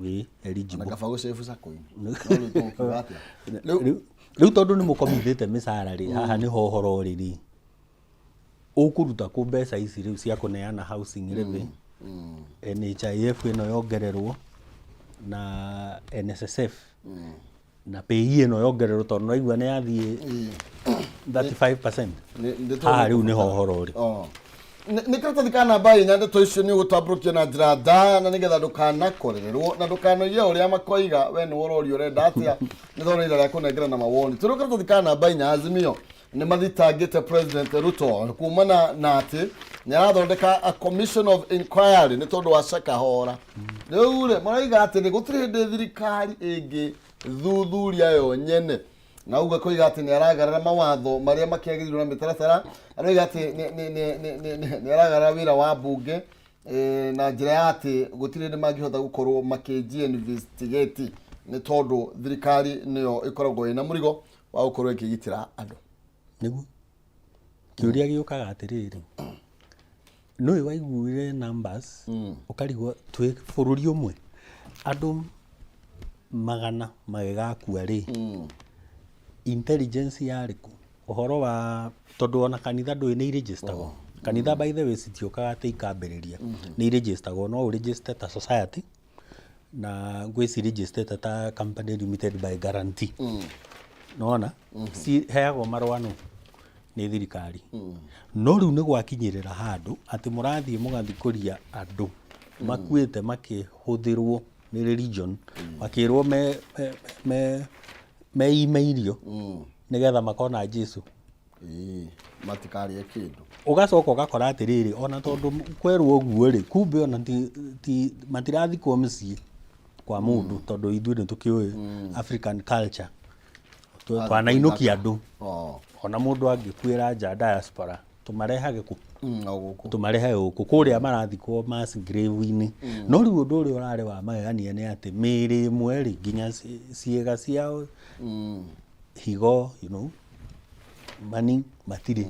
wĩ eligible. Na kaba gũcĩbu sacco-inĩ. No rĩu tũkiuga atĩa? Rĩu Rĩu tondũ nĩ mũkomithĩte mĩcara rĩ, haha nĩho ũhoro ũrĩ rĩ, ũkũruta kũ mbeca ici rĩu cia kũneana housing levy, NHIF ĩno yongererwo, na NSSF, na PAYE ĩno yongererwo, tondũ naigua nĩ yathiĩ 35%? Haha rĩu nĩho ũhoro ũrĩ. Oh. Nĩ karatathi ka namba 4, ndeto icio nĩ ũgũtambũrũkia na njĩra ndaya, na nĩgetha ndũkanakorererwo na ndũkanoige ũrĩa makoiga we nĩ ũroria ũrenda atĩa, nĩ tondũ ihinda rĩa kũnengera na mawoni. Tũrĩ karatathi ka namba 4, Azimio nĩ mathitangĩte President Ruto kumana na atĩ nĩ arathondeka a commission of inquiry nĩ tondũ wa Shakahola. Rĩu rĩ, maraiga atĩ nĩ gũtirĩ hĩndĩ thirikari ĩngĩ thuthuria yo nyene, na ũguo koiga atĩ nĩ aragarara mawatho marĩa makĩagĩrĩirwo na mĩtaratara. Aroiga atĩ nĩ aragarara wĩra wa mbunge na njĩra ya atĩ gũtirĩ hĩndĩ mangĩhota gũkorwo makĩnjia investigate, nĩ tondũ thirikari nĩyo ĩkoragwo ĩna mũrigo wa gũkorwo ĩkĩgitĩra andũ. Nĩguo kĩũria gĩũkaga atĩrĩrĩ, nũĩ waiguire numbers ũkarigwo twĩ bũrũri ũmwe, andũ magana magĩgakua rĩ, intelligence yarĩ kũ? Ũhoro wa tondũ ona kanitha ndũĩ nĩ irĩgistagwo. Kanitha, by the way, citiũkaga atĩ ikambĩrĩria, nĩ irĩgistagwo. No ũregister ta society. Na ngwĩciregister ta company limited by guarantee. Nĩwona? Ciheagwo marũa nũ? Nĩ thirikari. No rĩu nĩ gwakinyĩrĩra handũ atĩ mũrathiĩ mũgathikũria andũ makuĩte makĩhũthĩrwo nĩ religion, makĩrwo me, me, me, meime irio nĩgetha makona Jesu. Ĩĩ, matikarĩe kĩndũ. Ũgacoka ũgakora atĩrĩrĩ, ona tondũ kwerwo ũguo rĩ, kumbe ona ti, ti, matirathikwo mũciĩ kwa mũndũ, tondũ ithuĩ nĩ tũkĩũĩ African culture. Twanainũkia andũ. Ona mũndũ angĩkuĩra nja diaspora, tũmarehage kũ? O gũkũ. Tũmarehage gũkũ. Kũrĩa marathikwo mass grave-inĩ. No rĩu ũndũ ũrĩa ũrarĩ wa magegania nĩ atĩ mĩĩrĩ ĩmwe rĩ, nginya ciĩga ciao, higo, you know, mani matirĩ.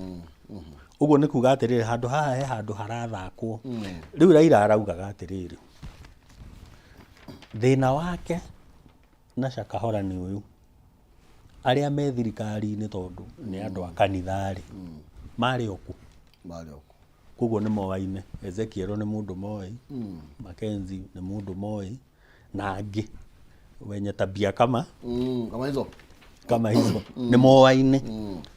Ũguo nĩ kuga atĩrĩrĩ, handũ haha he handũ harathakwo. Rĩu Raila araugaga atĩrĩrĩ, thĩna wake na Shakahola nĩ ũyũ, arĩa me thirikari-inĩ tondũ nĩ andũ a kanitha rĩ, marĩ o kũ? Marĩ o kũ. Koguo nĩ moaine. Ezekiel nĩ mũndũ moĩ, Mackenzie nĩ mũndũ moĩ, na angĩ wenye tabia kama Kama hizo. Kama hizo nĩ moaine.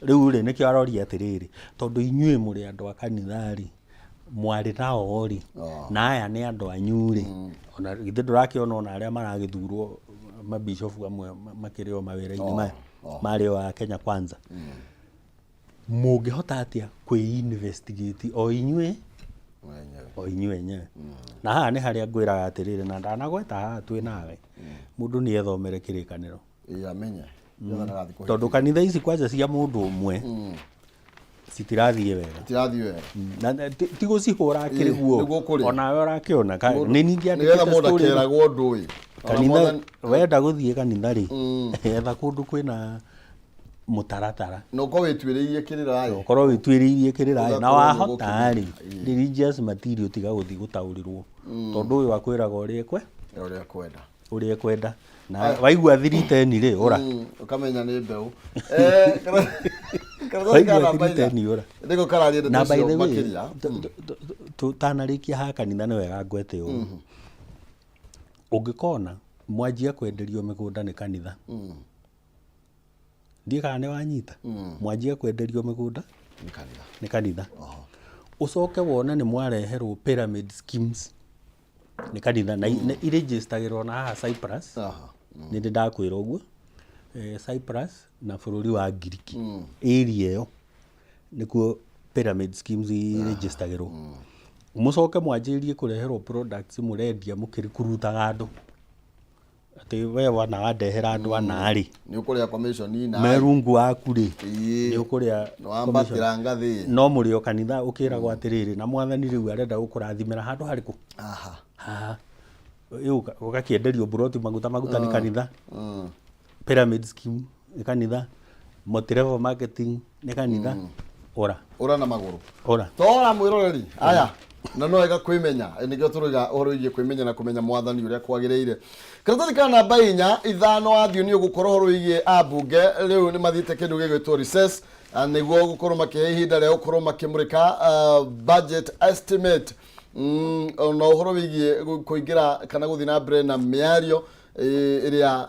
Rĩu rĩ, nĩkĩo aroria atĩrĩrĩ, tondũ inyuĩ mũrĩ andũ a kanitha rĩ, mwarĩ nao rĩ, na aya nĩ andũ anyu rĩ, ona githĩ ndũrakĩona ona arĩa maragĩthurwo mabishofu amwe makĩrĩ o mawĩra-inĩ maya marĩ o a Kenya Kwanza, mũngĩhota atĩa kwĩ investigate o inyuĩ wenyewe o inyuĩ enyewe? Na haha nĩ harĩa ngwĩraga atĩrĩrĩ, na ndanagweta haha twĩ nawe, mũndũ nĩ ethomere kĩrĩkanĩro. Ĩĩ, amenye nĩgetha ndagathiĩ kũhĩtia. Tondũ kanitha ici kwanja cia mũndũ ũmwe citirathiĩ wega. Itirathiĩ wega. Na ti gũcihũra akĩrĩ guo. Nĩguo kũrĩ. Onawe ũrakĩona nĩ ningĩ nĩgetha andĩkĩte mũndũ story ĩno. akeragwo ũndũ ũyũ. Ona Kanitha wenda gũthiĩ kanitha rĩ, etha kũndũ kwĩna mũtaratara. Na ũkorwo wĩtuĩrĩirie kĩrĩra ĩ. Ũkorwo wĩtuĩrĩirie kĩrĩra ĩ, na Ũgakorwo nĩ wahota rĩ, ũgũkĩmenya. Religious material tiga gũthiĩ gũtaũrĩrwo, tondũ ũyũ akwĩraga ũrĩa ekwe ũrĩa ekwenda. Ũrĩa ekwenda. Na waigua 310 rĩ, ũra. Ũkamenya nĩ mbeũ. Karatathi Waigua ka namba 310 inya. ũra. Nĩko kararia ndeto Na by icio the way, makĩria. tũtanarĩkia haha kanitha nĩ wega ngwete ũũ. Ũngĩkona mwanjia kwenderio mĩgũnda nĩ kanitha, ndiĩ kana nĩ wanyita, mwanjia kwenderio mĩgũnda Nĩ kanitha. Nĩ kanitha, ũcoke wone nĩ mwareherwo pyramid schemes nĩ kanitha, na irĩnjĩstagĩrwo na haha Cyprus. Nĩ ndĩ ndakwĩra ũguo, Cyprus na bũrũri wa Ngiriki, area ĩyo nĩkuo pyramid schemes irĩnjĩstagĩrwo. Mũcoke mwanjĩrĩrie kũreherwo products mũrendia mũkĩrikuruutaga andũ atĩ we wana wandehera andũ ana rĩ, Nĩ ũkũrĩa commission na me rungu waku rĩ, nĩ ũkũrĩa nĩ wambatĩra ngathĩ. No mũrĩ o kanitha ũkĩragwo atĩrĩrĩ, na mwathani rĩu arenda gũkũrathimĩra handũ harĩkũ? Aha. Haha. Rĩu ũgakĩenderio mburoti maguta maguta nĩ kanitha, pyramid scheme nĩ kanitha, multi-level marketing nĩ kanitha, ora. Ũra na magũrũ. Ora. Tora mwĩroreri aya, na no wega kwĩmenya. Nĩkĩo tũroiga ũhoro wĩgiĩ kwĩmenya na kũmenya mwathani ũrĩa kwagĩrĩire. Karatathi ka namba inya ithano wathiũ nĩ ũgũkora ũhoro wĩgiĩ ambunge rĩu nĩ mathiĩte kĩndũ gĩgwĩtwo recess, nĩguo gũkorwo makĩhe ihinda rĩa gũkorwo makĩmũrĩka budget estimate, ona ũhoro wĩgiĩ kũingĩra kana gũthiĩ na mbere na mĩario ĩrĩa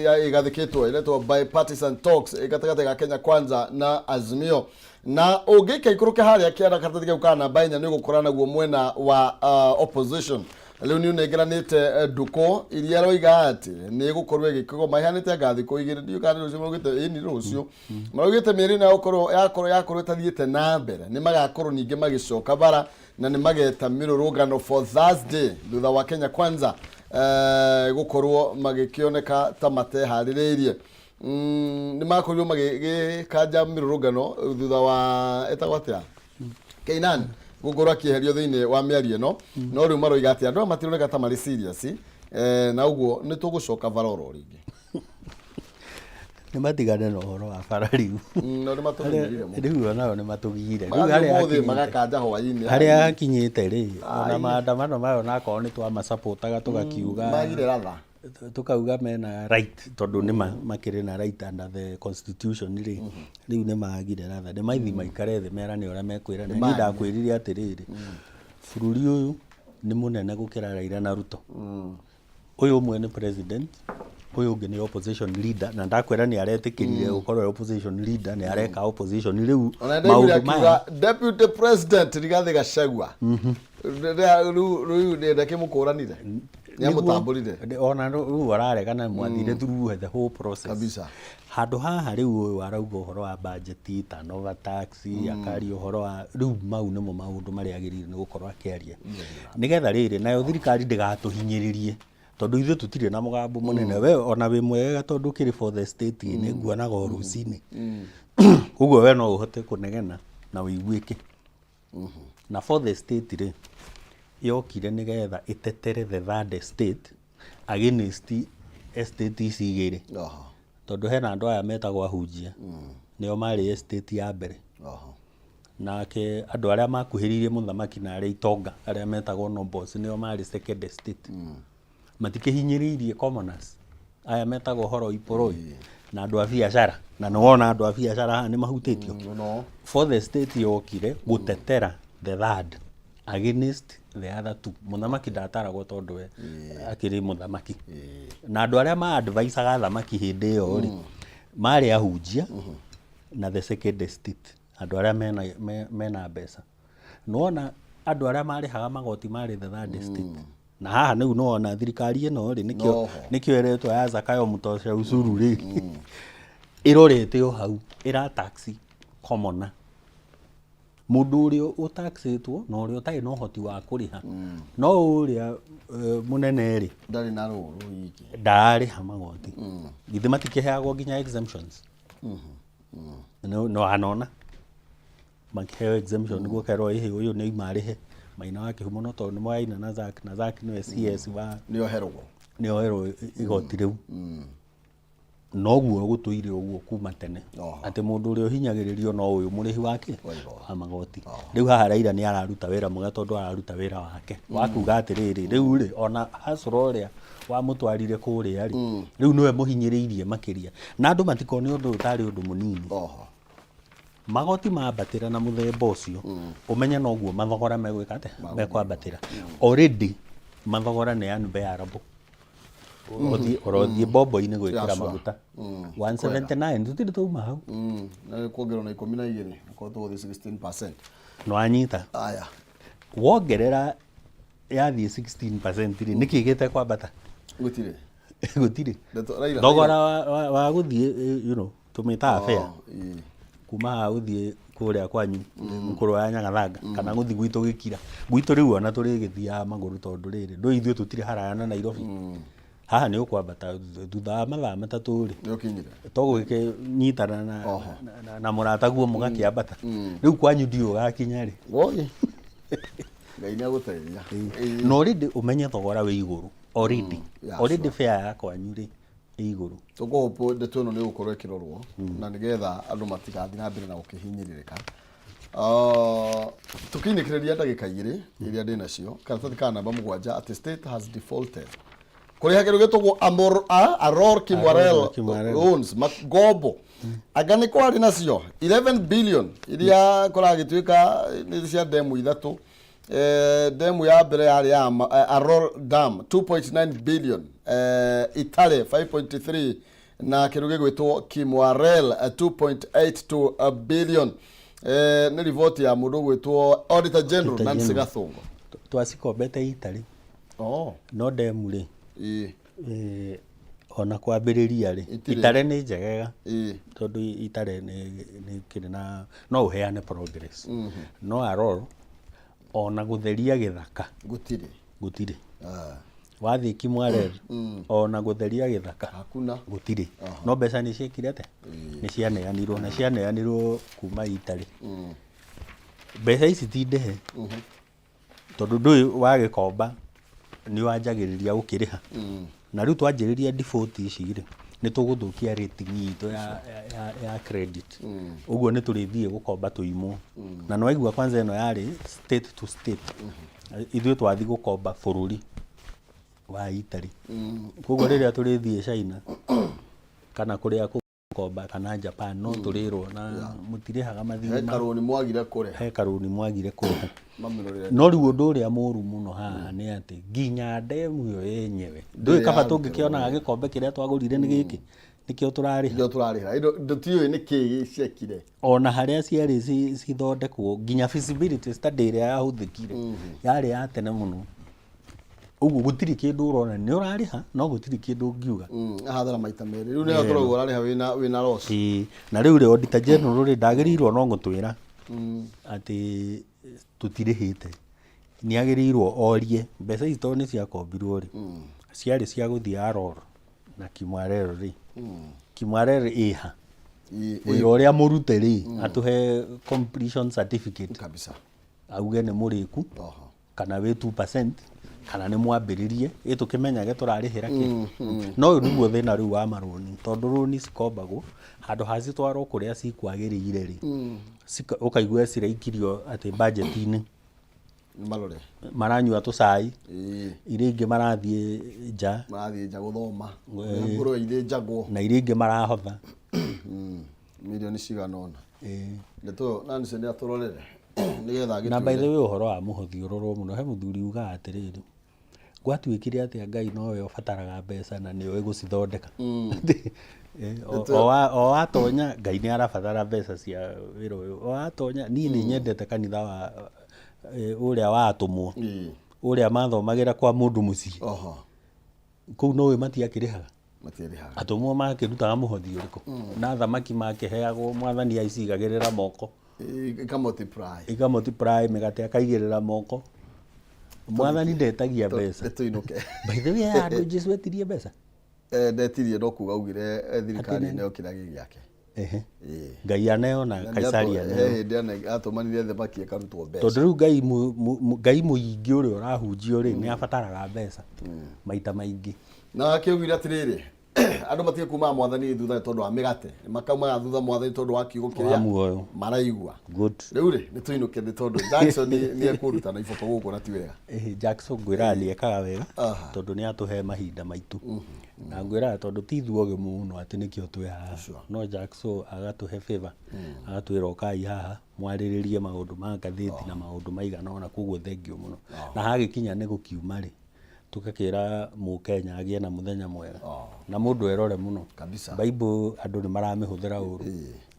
ĩgathĩkĩtwo ĩretwo bipartisan talks gatagatĩ ga Kenya Kwanza na Azimio. Na ũngĩika ikũrũke harĩa kĩanda karatathi kau ka namba inya, nĩ ũgũkora naguo mwena wa opposition rĩu nĩ ũnengeranĩte ndũkũ iria aroiga atĩ nĩ ĩgũkorwo ĩgĩkĩgoma ĩhanĩte anga thikũ igĩrĩ, ndiũĩ kana nĩ rũciũ maraugĩte. Ĩni rũciũ maraugĩte mĩeri ĩno yakorwo yakorwo yakorwo ĩtathiĩte na mbere, nĩ magakorwo ningĩ magĩcoka bara na nĩ mageta mĩrũrũngano for Thursday thutha wa Kenya Kwanza gũkorwo magĩkĩoneka ta mateharĩrĩirie. Nĩ makorirwo magĩkanja mĩrũrũngano thutha wa ĩtagwo atĩa Keinan gũkorwo akĩeherio thĩinĩ wa mĩario ĩno, no rĩu maroiga atĩ andũ aya matironeka ta marĩ serious, na ũguo nĩ tũgũcoka bara oro rĩngĩ. Nĩ matigane na ũhoro wa bara rĩu. No nĩ matũhinyĩrire mũno. Rĩu onao nĩ matũgiire. Rĩu magathiĩ harĩa ũmũthĩ magakanja hwaĩ-inĩ. Harĩa hakinyĩte rĩ, ona maandamano mayo nakorwo nĩ twamacapotaga tũgakiuga magire ratha tukauga mena right, tondũ nĩ makĩrĩ na right under the constitution rĩ, rĩu nĩ magire ratha, nĩ maithi maikare thĩ merane ũrĩa mekwĩrana. Niĩ ndakwĩrire atĩrĩrĩ, bũrũri ũyũ nĩ mũnene gũkĩra Raila na Ruto. Ũyũ ũmwe nĩ president, ũyũ ũngĩ nĩ opposition leader, na ndakwĩra nĩ aretĩkĩrire gũkorwo e opposition leader, nĩ areka opposition rĩu. Ona ndaiguire Maũndũ maya akiuga Deputy President Rigathi Gachagua rĩu rĩu nĩ ndakĩmũkũranire, nĩ amũtambũrire. Ona rĩu araregana, mwathire through the whole process. Kabisa. Handũ haha rĩu ũyũ arauga ũhoro wa budget, turnover tax, akaria ũhoro wa rĩu mau nĩmo maũndũ marĩa agĩrĩire nĩ gũkorwo akĩaria, nĩgetha rĩrĩ nayo thirikari ndĩgatũhinyĩrĩrie, tondũ ithuĩ tũtirĩ na mũgambo mũnene. We ona wĩ mwega tondũ ũkĩrĩ for the state, nĩ nguonaga o rũcinĩ ũguo, we no ũhote kũnegena na ũiguĩke. Na for the state rĩ, yokire nĩgetha ĩtetere the third estate against estate ici igĩrĩ, tondũ hena andũ aya metagwo ahunjia, nĩo marĩ estate ya mbere, nake andũ arĩa makuhĩrĩirie mũthamaki na arĩa itonga, arĩa metagwo nobles, nĩo marĩ second estate. Matikĩhinyĩrĩirie commoners aya metagwo horoi poroi na andũ a biacara, na nĩ wona andũ a biacara haha nĩ mahutĩtio. Mũno. For the state yokire gũtetera the third against the other two. Mũthamaki ndataragwo tondũ we akĩrĩ mũthamaki, na andũ arĩa ma advisaga thamaki hĩndĩ ĩyo rĩ, marĩ ahunjia na the second estate, andũ arĩa mena mbeca. Nĩwona andũ arĩa marĩhaga magoti marĩ the third estate, na haha rĩu nĩwona thirikari ĩno rĩ, nĩkĩo Noho. nĩkĩo ĩretwo ya Zakayo Mtosha ucuru rĩ, ĩrorete o hau ĩra tax commoner, mũndũ ũrĩa ũtaxĩtwo na ũrĩa ũtarĩ na ũhoti wa kũrĩha. No ũrĩa mũnene rĩ, ndarĩ na rũru nyingĩ. Ndararĩha magoti. Githĩ matikĩheagwo nginya exemptions? No anona makĩheo exemption nĩguo kerwo ĩhĩ ũyũ nĩ aima arĩhe. Maina wa Kĩhumo, no tondũ nĩ moyaina na Zack, na Zack nĩwe CS wa nĩ oherwo. Nĩ oherwo igoti rĩu. Noguo gũtũire ũguo kuma tene, atĩ mũndũ ũrĩa ũhinyagĩrĩrio no ũyũ mũrĩhi wake Wa igoti. Wa magoti. Rĩu haha Raila nĩ araruta wĩra mwega, tondũ araruta wĩra wake wa kuga atĩrĩrĩ, rĩu rĩ, ona hacũra ũrĩa wamũtwarire kũrĩa rĩ, rĩu nĩwe mũhinyĩrĩirie makĩria, na andũ matikone ũndũ ũyũ tarĩ ũndũ mũnini. Magoti mambatĩra na mũthemba ũcio, ũmenye noguo mathogora megwĩka atĩa, mekwambatĩra. Already mathogora nĩ unbearable. Ũrothiĩ ũrothiĩ bombo-inĩ gwĩkĩra maguta 179, tũtirĩ twauma hau. Na nĩ kuongererwo na 12, akorwo tũgũthiĩ 16%. Nĩwanyita? Aya. Wongerera yathiĩ 16% rĩ, nĩkĩ gĩtekwambata? Gũtirĩ. Gũtirĩ. Raila Thogora wa gũthiĩ tũmĩtaga fare, kuma haha gũthiĩ kũrĩa kwanyu mũkũrũ wa Nyagathanga, kana gũthiĩ gwitũ gĩkira gwitũ, rĩu ona tũrĩgĩthiaga magũrũ, tondũ rĩrĩ ndũĩ ithuĩ tũtirĩ haraya na Nairobi. Haha nĩ ũkwambata thutha wa mathaa 3 rĩ, nĩ ũkinyire. Togũgĩkĩnyitana na mũrataguo mũgakĩambata. Rĩu kwanyu ndiũ ũgakinya rĩ. Woi, Ngai nĩ agũteithia. Na already ũmenye thogora wĩ igũrũ already. Already fare ya kwanyu rĩ, ĩ igũrũ. Tũkũhope ndeto ĩno nĩ ĩgũkorwo ĩkĩrorwo na nĩgetha andũ matigathiĩ na mbere na gũkĩhinyĩrĩrĩka. Tũkĩinĩkĩrĩria ndagĩka 2 iria ndĩ nacio, karatathi ka namba 7 atĩ state has defaulted kũrĩha kĩndũ gĩtagwo Aror Kimwarel Kimwarel. loans, ngombo anga nĩ kwarĩ nacio 11 billion iria kũragĩtuĩka nĩ cia ndemu ithatũ. Demu ya mbere yarĩ ya Aror Dam 2.9 billion, Itare 5.3, na kĩndũ gĩgwĩtwo Kimwarel 2.82 billion. Nĩ riboti ya mũndũ ũgwĩtwo Auditor General Auditor Nancy General. Gathungu. Twacikombete itarĩ no ndemu rĩ, ona kwambĩrĩria rĩ, Itirĩ. Itare nĩ njegega, tondũ Itare nĩ kĩrĩ na no ũheane progress, no Aror ona gũtheria gĩthaka gũtirĩ. Gũtirĩ. Wathiĩ Kimwarel, ona gũtheria gĩthaka hakuna. Gũtirĩ. No mbeca nĩ ciekire atĩa? Nĩ cianeanirwo, na cianeanirwo kuma Itarĩ. Mbeca ici ti ndĩhe, tondũ ndũĩ wagĩkomba nĩ wanjagĩrĩria gũkĩrĩha, na rĩu twanjĩrĩria default ici rĩ, nĩ tũgũthũkia rating itũ ya credit. Ũguo nĩ tũrĩthiĩ gũkomba tũimwo. Na nĩ waigua kwanza ĩno yarĩ state to state, ithuĩ twathiĩ gũkomba bũrũri wa Italy. Koguo rĩrĩa tũrĩthiĩ China kana kũrĩa Komba kana Japan no tũrĩrwo na mũtirĩhaga mathirĩ He karũni mwagire kũrĩha. He karũni mwagire kũrĩha. Mamĩrorere. No rĩu ũndũ ũrĩa mũru mũno haha nĩ atĩ nginya ndemu ĩyo yenyewe ndũĩ kaba tũngĩkĩonaga gĩkombe kĩrĩa twagũrire nĩ gĩkĩ nĩkĩo tũrarĩha. Nĩkĩo tũrarĩha. Ĩno tũtiũĩ nĩ kĩĩ ciekire. Ona harĩa ciarĩ cithondekwo nginya feasibility study ĩrĩa yahũthĩkire yarĩ ya tene mũno. Ũguo gũtirĩ kĩndũ ũrona nĩ ũrarĩha no gũtirĩ kĩndũ ũngiuga. Hathara maita merĩ. Rĩu nĩyo tũrauga ũrarĩha wĩna loss. Ĩĩ, na rĩu rĩ Auditor General rĩ ndagĩrĩirwo no gũtwĩra atĩ tũtirĩhĩte. Nĩ agĩrĩirwo orie mbeca ici tondũ nĩ ciakombirwo rĩ, ciarĩ cia gũthiĩ Aror na Kimwarer rĩ, Kimwarer ĩha? Wĩra ũrĩa mũrute rĩ, atũhe completion certificate. Kabisa. Auge nĩ mũrĩku. Kana wĩ 2% kana nĩ mwambĩrĩrie ĩ tũkĩmenyage tũrarĩhĩra kĩ. No ũyũ nĩguo thĩna rĩu wa marũni, tondũ rũni cikombagwo handũ ha citwarwo kũrĩa cikwagĩrĩire rĩ, ũkaigua ciraikirio atĩ budget-inĩ. Marore. Maranyua tũcai, iria ingĩ marathiĩ nja. Marathiĩ nja gũthoma. Ngũrwe ithĩnjagwo. Na iria ingĩ marahotha. Mirioni cigana ũna. Ndeto ĩyo Nancy nĩ atũrorere nĩgetha agĩtwĩre. Na by the way ũhoro wa mũhothi ũrorwo mũno, he mũthuri ugaga atĩrĩrĩ, gwatuĩkire atĩa Ngai nowe ũbataraga mbeca na nĩoĩ gũcithondeka. O watonya Ngai nĩ arabatara mbeca cia wĩra ũyũ, o watonya niĩ nĩ nyendete kanitha wa ũrĩa wa atũmwo, ũrĩa mathomagĩra kwa mũndũ mũciĩ. Kũu nĩũĩ matiakĩrĩhaga? Matiarĩhaga. Atũmwo makĩrutaga mũhothi ũrĩkũ? Na thamaki makĩheagwo mwathani acigagĩrĩra moko. Ika multiply. Ika multiply mĩgate akaigĩrĩra moko. Mwathani ndetagia mbeca. Tũinũke. By the way, handũ Jesu etirie mbeca? Ndetirie no kuga augire thirikari ĩneo kĩrĩa gĩ gĩake. Ngai aneo na Kaisari aneo. He hĩndĩ atũmanire thamaki ĩkarutwo mbeca. Tondũ rĩu Ngai mũingĩ ũrĩa ũrahunjio rĩ, nĩ abataraga mbeca maita maingĩ. Na akĩugire atĩrĩrĩ, andũ matige kumaga mwathani thutha nĩ tondũ wa mĩgate, makaumaga thutha mwathani tondũ wa kiugo kĩrĩa Wa muoyo. maraigua. Good. Rĩu rĩ, nĩ tũinũke nĩ tondũ Jackson nĩ ekũruta na iboko gũkũ na ti wega. Jackson ngwĩraga nĩ ekaga wega tondũ nĩ atũhe mahinda maitũ. Na ngwĩraga tondũ ti ithuogĩ mũno atĩ nĩkĩo twĩ haha. No Jackson agatũhe favor, agatwĩra ũkai haha mwarĩrĩrie maũndũ ma ngathĩti na maũndũ maigana ũna, koguo thengiũ mũno. Na hagĩkinya nĩ gũkiuma rĩ, tũgakĩra mũkenya agĩe na mũthenya mwega. Na mũndũ erore mũno. Kabisa. Bible andũ nĩ maramĩhũthĩra ũru.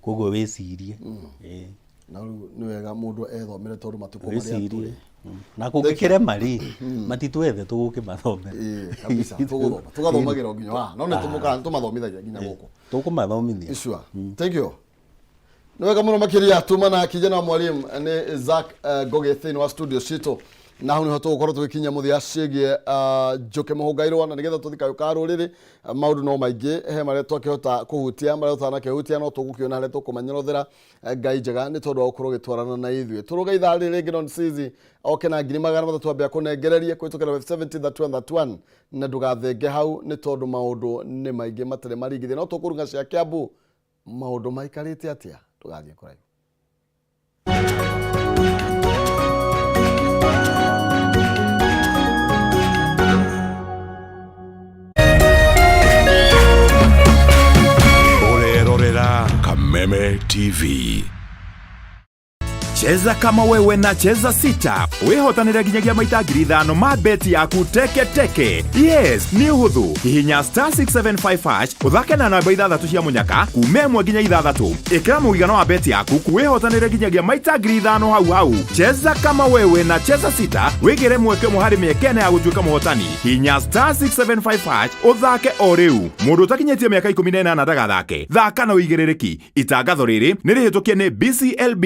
Koguo wĩcirie. Na rĩu nĩ wega mũndũ ethomere tondũ matukũ marĩa Wĩcirie. tũrĩ. Na kũngĩkĩrema rĩ, matitwethe tũgũkĩmathomera. Kabisa, tũgũthoma. Tũgathomagĩra o nginya haha. No nĩ tũmũkaga, tũmathomithagia nginya gũkũ. Tũkũmathomithia. Sure. Thank you. Nĩ wega mũno makĩria tuma na kijana wa mwalimu nĩ Zack Ngogi thĩinĩ wa studio citũ. Na hau nĩho tũgũkorwo tũgĩkinyia mũthia ciĩgiĩ Njũkĩ Mũhũngairwo, na nĩgetha tũthiĩ kayũ ka rũrĩrĩ, maũndũ no maingĩ, he marĩa twakĩhota kũhutia, marĩa tũtanakĩhutia no tũgũkĩona harĩa tũkũmanyorothera. Ngai njega nĩ tondũ wa gũkorwo ũgĩtwarana na ithuĩ. Tũrũge ithaa rĩrĩ rĩngĩ non sizi oke na ngiri magana matatũ ambe akũnengererie kũhĩtũkĩra 70 31 31, na ndũgathenge hau nĩ tondũ maũndũ nĩ maingĩ matarĩ maringithie. No tũkũrunga cia Kiambu maũndũ maikarĩte atĩa, ndũgathiĩ kũraihu. Ũrerorera Kameme TV. Cheza kama wewe na Cheza Sita. Wĩhotanĩre nginyagia maita ngiri ithano ma beti yaku teke teke. Yes, nĩ ũhũthũ. Hihinya star 675 hash, ũthake na namba ithathatũ cia mũnyaka kuma ĩmwe nginya ithathatũ. Ĩkĩra mũigana wa beti yaku wĩhotanĩre nginyagia maita ngiri ithano hau hau. Cheza kama wewe na Cheza Sita, wĩgĩre mweke ũmwe harĩ mĩeke ĩna ya gũtuĩka mũhotani. Hihinya star 675 hash, ũthake o rĩu. Mũndũ ũtakinyĩtie mĩaka ikũmi na ĩnana ndagathake. Thaka na ũigĩrĩrĩki. Itangatho rĩrĩ nĩ rĩhĩtũkie nĩ BCLB.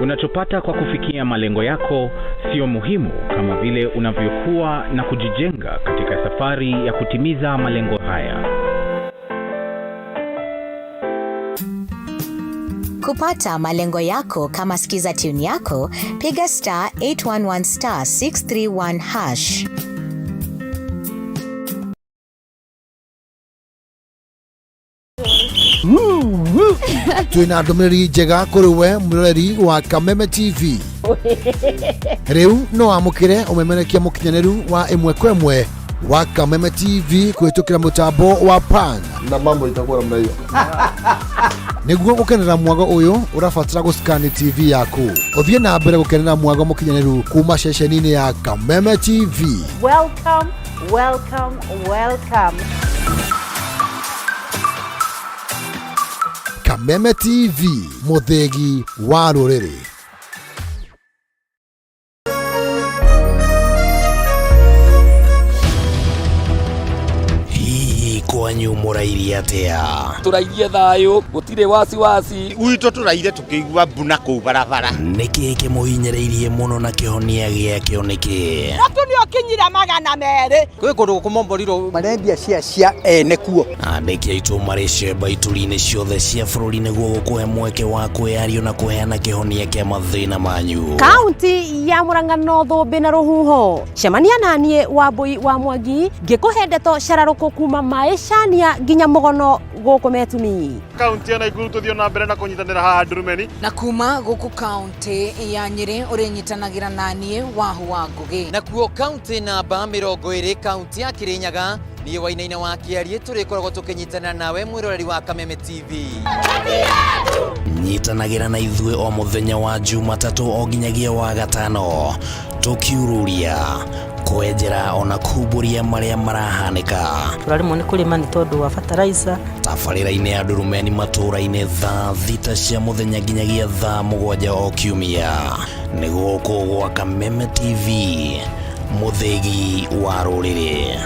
Unachopata kwa kufikia malengo yako sio muhimu kama vile unavyokuwa na kujijenga katika safari ya kutimiza malengo haya. Kupata malengo yako kama Skiza tune yako, piga star 811 star 631 hash. Twina ndũmĩrĩri njega kũrĩ we mwĩroreri wa Kameme TV. Rĩu no wamũkĩre ũmemerekia mũkinyanĩru wa ĩmwe kwa ĩmwe wa Kameme TV kũhĩtũkĩra mũtambo wa Pan. Na mambo itakuwa namna hiyo. Nĩguo gũkenera mwago ũyũ ũrabatara gũscan TV yaku. Ũthiĩ na mbere gũkenera mwago mũkinyanĩru kuma ceceni-inĩ ya Kameme TV. Welcome, welcome, welcome. Kameme TV, mũthĩgi wa rũrĩrĩ. Hihi kwanyu mũrairie atĩa? Tũrairie thayũ, gũtirĩ wasiwasi. Gwitũ tũraire tũkĩigua mbuna kũu barabara. Nĩkĩ kĩmũhinyĩrĩirie mũno na kĩhonia gĩakĩo nĩkĩ? Mũtu nĩ ũkinyire 200. Kwĩ kũndũ gũkũmomborirwo marendia cia cia ene kuo. Andĩki aitũ marĩ cemba ituri-inĩ ciothe cia bũrũri nĩguo gũkũhe mweke wa kwĩyario na kũheana kĩhonia kĩa mathĩna manyu. Kaunti ya Murang'a no thũmbĩ na rũhuho. Cemania naniĩ Wambui wa Mwangi ngĩkũhe ndeto cararũkũ kuma maĩcania nginya mũgono gũkũ Metumi. Kaunti ya Nakuru tũthiĩ na mbere na kũnyitanĩra haha Ndurumeni. Na kuma gũkũ kaunti ya Nyĩrĩ ũrĩnyitanagĩra naniĩ Wahu wa Ngũgĩ. Nakuo kaunti namba 20 kaunti ya Kirinyaga niĩ Wainaina wa Kĩariĩ tũrĩkoragwo tũkĩnyitanĩra nawe mwĩroreri wa Kameme TV. Nyitanagĩra na ithuĩ o mũthenya wa Jumatatũ o nginyagia wa gatano tũkiururia kwenjera ona kumbũria marĩa marahanĩka. Tũraremwo nĩ kũrĩma nĩ tondũ wa fertilizer. Tabarĩra-inĩ ya Ndurumeni matũũra-inĩ thaa 6 cia mũthenya nginyagia thaa 7 o kiumia. Nĩ gũkũ gwa Kameme TV, mũthĩgi wa rũrĩrĩ.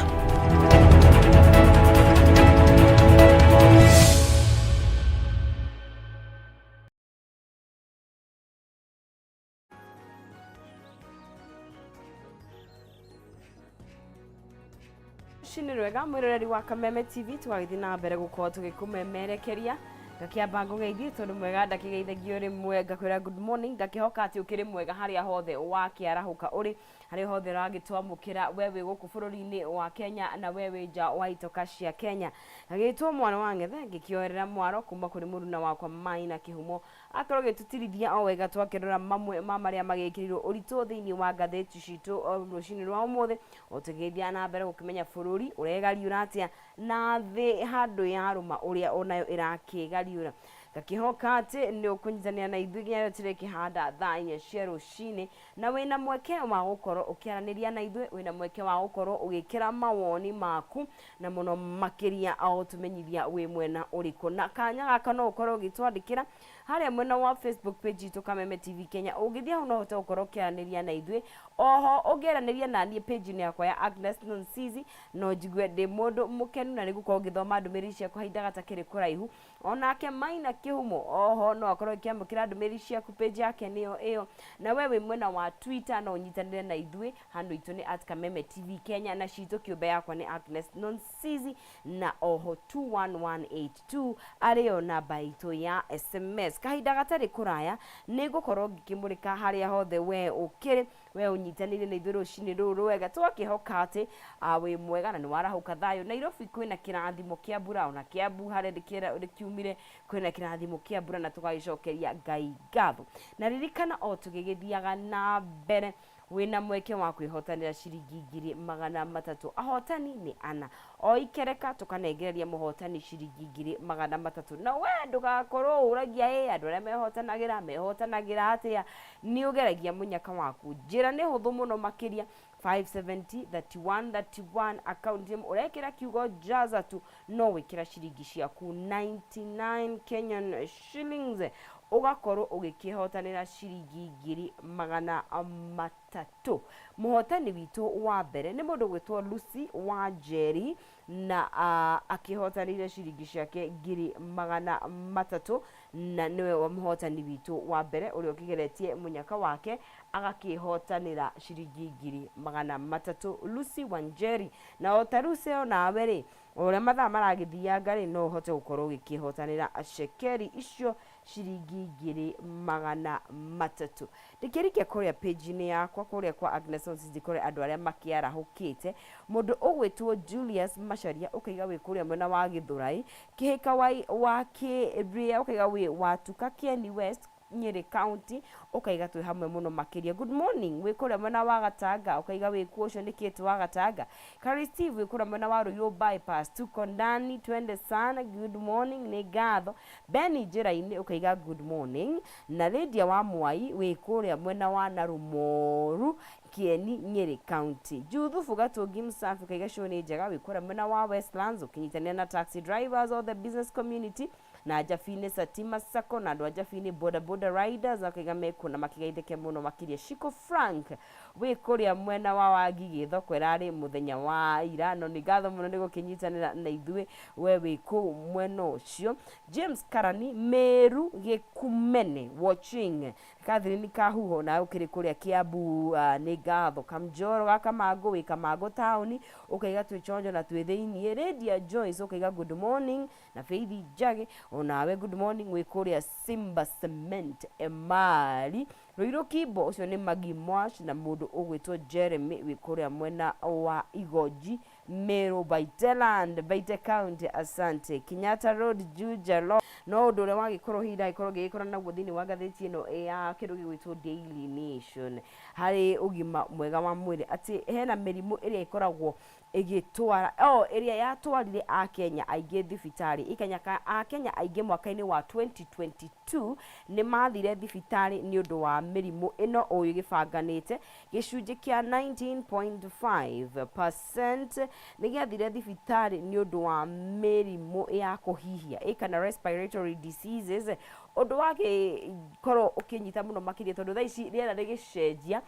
Rũcinĩ rwega mwĩroreri wa Kameme TV, tũgagĩthiĩ na mbere gũkorwo tũgĩkũmemerekeria. Ngakĩamba ngũgeithie tondũ mwega ndakĩgeithagio rĩmwe, ngakwĩra good morning, ngakĩhoka atĩ ũkĩrĩ mwega harĩa hothe wakĩarahũka ũrĩ, harĩa hothe ũragĩtwamũkĩra we wĩ gũkũ bũrũri-inĩ wa Kenya na we wĩ nja wa itoka cia Kenya. Ngagĩtwo mwana wa ng'ethe ngĩkĩoerera mwaro kuma kũrĩ mũruna wakwa Maina Kĩhumo, akorwo agĩtũtirithia o wega twakĩrora mamwe ma marĩa magĩkĩrirwo ũritũ thĩinĩ wa ngathĩti citũ rũcinĩ rwa ũmũthĩ, o tũgĩthiĩ na mbere gũkĩmenya bũrũri ũregariũra atĩa na thĩ handũ yarũma ũrĩa onayo ĩrakĩgariũra. Ngakĩhoka atĩ nĩ ũkũnyitanĩra na ithuĩ nginya rĩrĩa tũrĩkĩhanda thaa 4 cia rũcinĩ, na wĩna mweke wa gũkorwo ũkĩaranĩria na ithuĩ, wĩna mweke wa gũkorwo ũgĩkĩra mawoni maku na mũno makĩria o ũtũmenyithia wĩ mwena ũrĩkũ. Na kanya gaka no ũkorwo ũgĩtwandĩkĩra harĩa mwena wa Facebook page itũ Kameme TV Kenya. Ũngĩthiĩ hau no ũhote gũkorwo ũkĩaranĩria na ithuĩ. Oho ũngĩaranĩria na niĩ page-inĩ yakwa ya Agnes Nonsizi no njigue ndĩ mũndũ mũkenu na nĩngũkorwo ngĩthoma ndũmĩrĩri ciakwa kahinda gatakĩrĩ kũraihu. Onake Maina Kĩhumo oho no akorwo akĩamũkĩra ndũmĩrĩri ciaku, page yake nĩyo ĩyo. Na we wĩ mwena wa Twitter no ũnyitanĩre na ithuĩ, handũ itũ nĩ at Kameme TV Kenya na citũ kĩũmbe yakwa nĩ Agnes Nonsizi, na oho 21182 arĩyo namba itũ ya SMS. Kahinda gatarĩ kũraya nĩngũkorwo ngĩkĩmũrĩka harĩa hothe we ũkĩrĩ, we ũnyitanĩire na ithuĩ rũcinĩ rũrũ rwega, tũgakĩhoka atĩ wĩ mwega na nĩ warahũka thayũ. Nairobi kwĩna kĩrathimo kĩa mbura, ona Kiambu harĩa ndĩkiumire kwĩna kĩrathimo kĩa mbura, na tũgagĩcokeria Ngai ngatho. Na ririkana o tũgĩgĩthiaga na mbere wĩna mweke wa kwĩhotanĩra ciringi 300,000. Ahotani nĩ ana, o ikereka tũkanengereria mũhotani ciringi 300,000. Na we ndũgakorwo ũragia ĩ andũ arĩa mehotanagĩra mehotanagĩra atĩa, nĩ ũgeragia mũnyaka waku. Njĩra nĩ hũthũ mũno makĩria, 570 31 31 account name ũrekĩra kiugo jaza tu, no wĩkĩra ciringi ciaku 99 Kenyan shillings ũgakorwo ũgĩkĩhotanĩra ciringi 300,000. Mũhotani witũ wa mbere nĩ mũndũ gwĩtwo Lucy Wanjeri, na akĩhotanĩire ciringi ciake 300,000, na nĩwe wa mũhotani witũ wa mbere ũrĩa ũkĩgeretie mũnyaka wake agakĩhotanĩra ciringi 300,000, Lucy Wanjeri. Na o ta Lucy onawe rĩ, o ũrĩa mathaa maragĩthianga rĩ, no ũhote gũkorwo ũgĩkĩhotanĩra cekeri icio ciringi 300,000. Ndĩkĩrike kũrĩa page-inĩ yakwa kũrĩa kwa Agnes Nonsizi kũrĩ andũ arĩa makĩarahũkĩte. Mũndũ ũgwĩtwo Julius Macharia ũkaiga wĩ kũrĩa mwena wa Gĩthũrai, Kĩhĩka wa Kĩrĩa ũkaiga wĩ Watuka Kieni West Nyĩrĩ County, ũkaiga twĩ hamwe mũno makĩria. Good morning wĩ kũrĩa mwena wa Gatanga, ũkaiga wĩ kuo ũcio nĩ Kate wa Gatanga. Kari Steve wĩ kũrĩa mwena wa Ruiru Bypass, tuko ndani twende sana, good morning, nĩ ngatho. Benny njĩra-inĩ ũkaiga good morning. Na Lydia wa Mwai wĩ kũrĩa mwena wa Narumoru, Kieni, Nyeri County. Juthubu Gatũngi Msafi ũkaiga show nĩ njega, wĩ kũrĩa mwena wa Westlands ũkĩnyitanĩra na taxi drivers of the business community na Njabinĩ Satima Sacco na andũ a Njabinĩ boda boda riders akaiga mekuo na makĩgeithĩke mũno makĩria. Shiko Frank wĩ kũrĩa mwena wa Wangigĩ thoko ĩrarĩ mũthenya wa ira, no nĩ ngatho mũno nĩ gũkĩnyitanĩra na ithuĩ we wĩ kũu mwena ũcio. James Karani Meru Gĩkumene watching Catherine Kahuho na ũkĩrĩ kũrĩa Kiambu, nĩ ngatho. Kamjoro ga Kamangũ wĩ Kamangũ taũni ũkaiga twĩ chonjo na twĩ thĩiniĩ. Lydia Joyce ũkaiga good morning na Faith Njagi onawe good morning wĩ kũrĩa Simba Cement Emali. Ruiru Kimbo ũcio nĩ Maggie Mwash na mũndũ ũgwĩtwo Jeremy wĩ kũrĩa mwena wa Igonji Meru Baiteland Baite County, asante. Kenyatta Road Juja Lo no ũndũ ũrĩa wagĩkorwo hihi ndagĩkorwo ngĩgĩkora naguo thĩinĩ wa ngathĩti ĩno ya kĩndũ gĩgwĩtwo Daily Nation harĩ ũgima mwega wa mwĩrĩ, atĩ hena mĩrimũ ĩrĩa ĩkoragwo ĩgĩtwara oh, ĩrĩa yatwarire Akenya aingĩ thibitarĩ ikenya Akenya aingĩ mwaka-inĩ wa 2022 nĩ mathire thibitarĩ nĩ ũndũ wa mĩrimũ ĩno ũyũ gĩbanganĩte. Gĩcunjĩ kĩa 19.5% nĩ gĩathire thibitarĩ nĩ ũndũ wa mĩrimũ ya kũhihia ĩ kana respiratory diseases, ũndũ wagĩkorwo ũkĩnyita mũno makĩria tondũ thaa ici rĩera rĩgĩcenjia,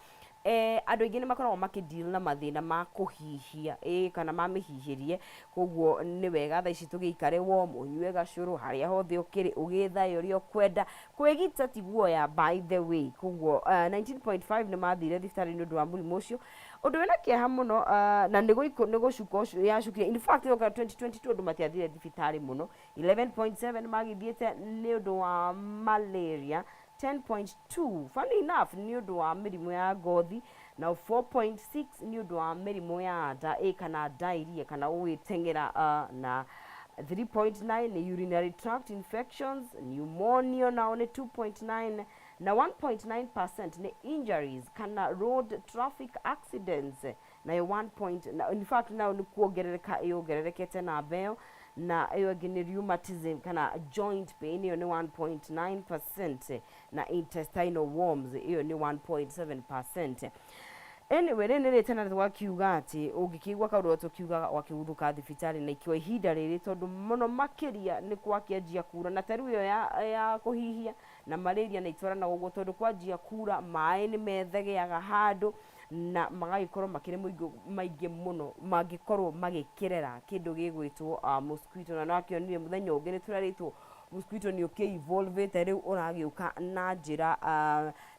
andũ aingĩ nĩ makoragwo makĩ deal na mathĩna ma kũhihia ĩ kana ma mĩhihĩrie. Koguo nĩ wega thaa ici tũgĩikare warm, ũnyue gacũrũ harĩa hothe ũkĩrĩ, ũgĩthae ũrĩa ũkwenda, kwĩgita ti guoya by the way. Koguo 19.5 nĩ mathire thibitarĩ nĩ ũndũ wa mũrimũ ũcio, ũndũ wĩna kĩeha mũno, na nĩ gũcuka ũcio yacukire. In fact 2022 andũ matiathire thibitarĩ mũno, 11.7 magĩthiĩte nĩ ũndũ wa malaria, 10.2 funny enough nĩ ũndũ wa mĩrimũ ya ngothi, na 4.6 nĩ ũndũ wa mĩrimũ ya nda ĩ kana diarrhea kana gũgĩteng'era, na 3.9 nĩ urinary tract infections, pneumonia nao nĩ 2.9, na 1.9% nĩ injuries kana road traffic accidents, nayo 1 point, na in fact nao nĩ kuongerereka ĩyongererekete namba ĩyo, na ĩyo ĩngĩ nĩ rheumatism kana joint pain, ĩyo nĩ 1.9%, na intestinal worms ĩyo nĩ 1.7%. Anyway, rĩ nĩ rĩtana twakiuga atĩ ũngĩkĩigua kaũndũ tũkiugaga ũgakĩguthũka thibitarĩ na ikiwa ihinda rĩrĩ, tondũ mũno makĩria nĩ kwakĩanjia kura, na ta rĩu ĩyo ya kũhihia na malaria na itwaranaga ũguo, tondũ kwanjia kura maĩ nĩ methegeaga handũ na magagĩkorwo makĩrĩ mũingĩ maingĩ mũno mangĩkorwo magĩkĩrera kĩndũ gĩgwĩtwo mosquito. Na nakĩonire mũthenya ũngĩ nĩ tũrerĩtwo mosquito nĩ ũkĩ-evolvĩte, rĩu ũragĩũka na njĩra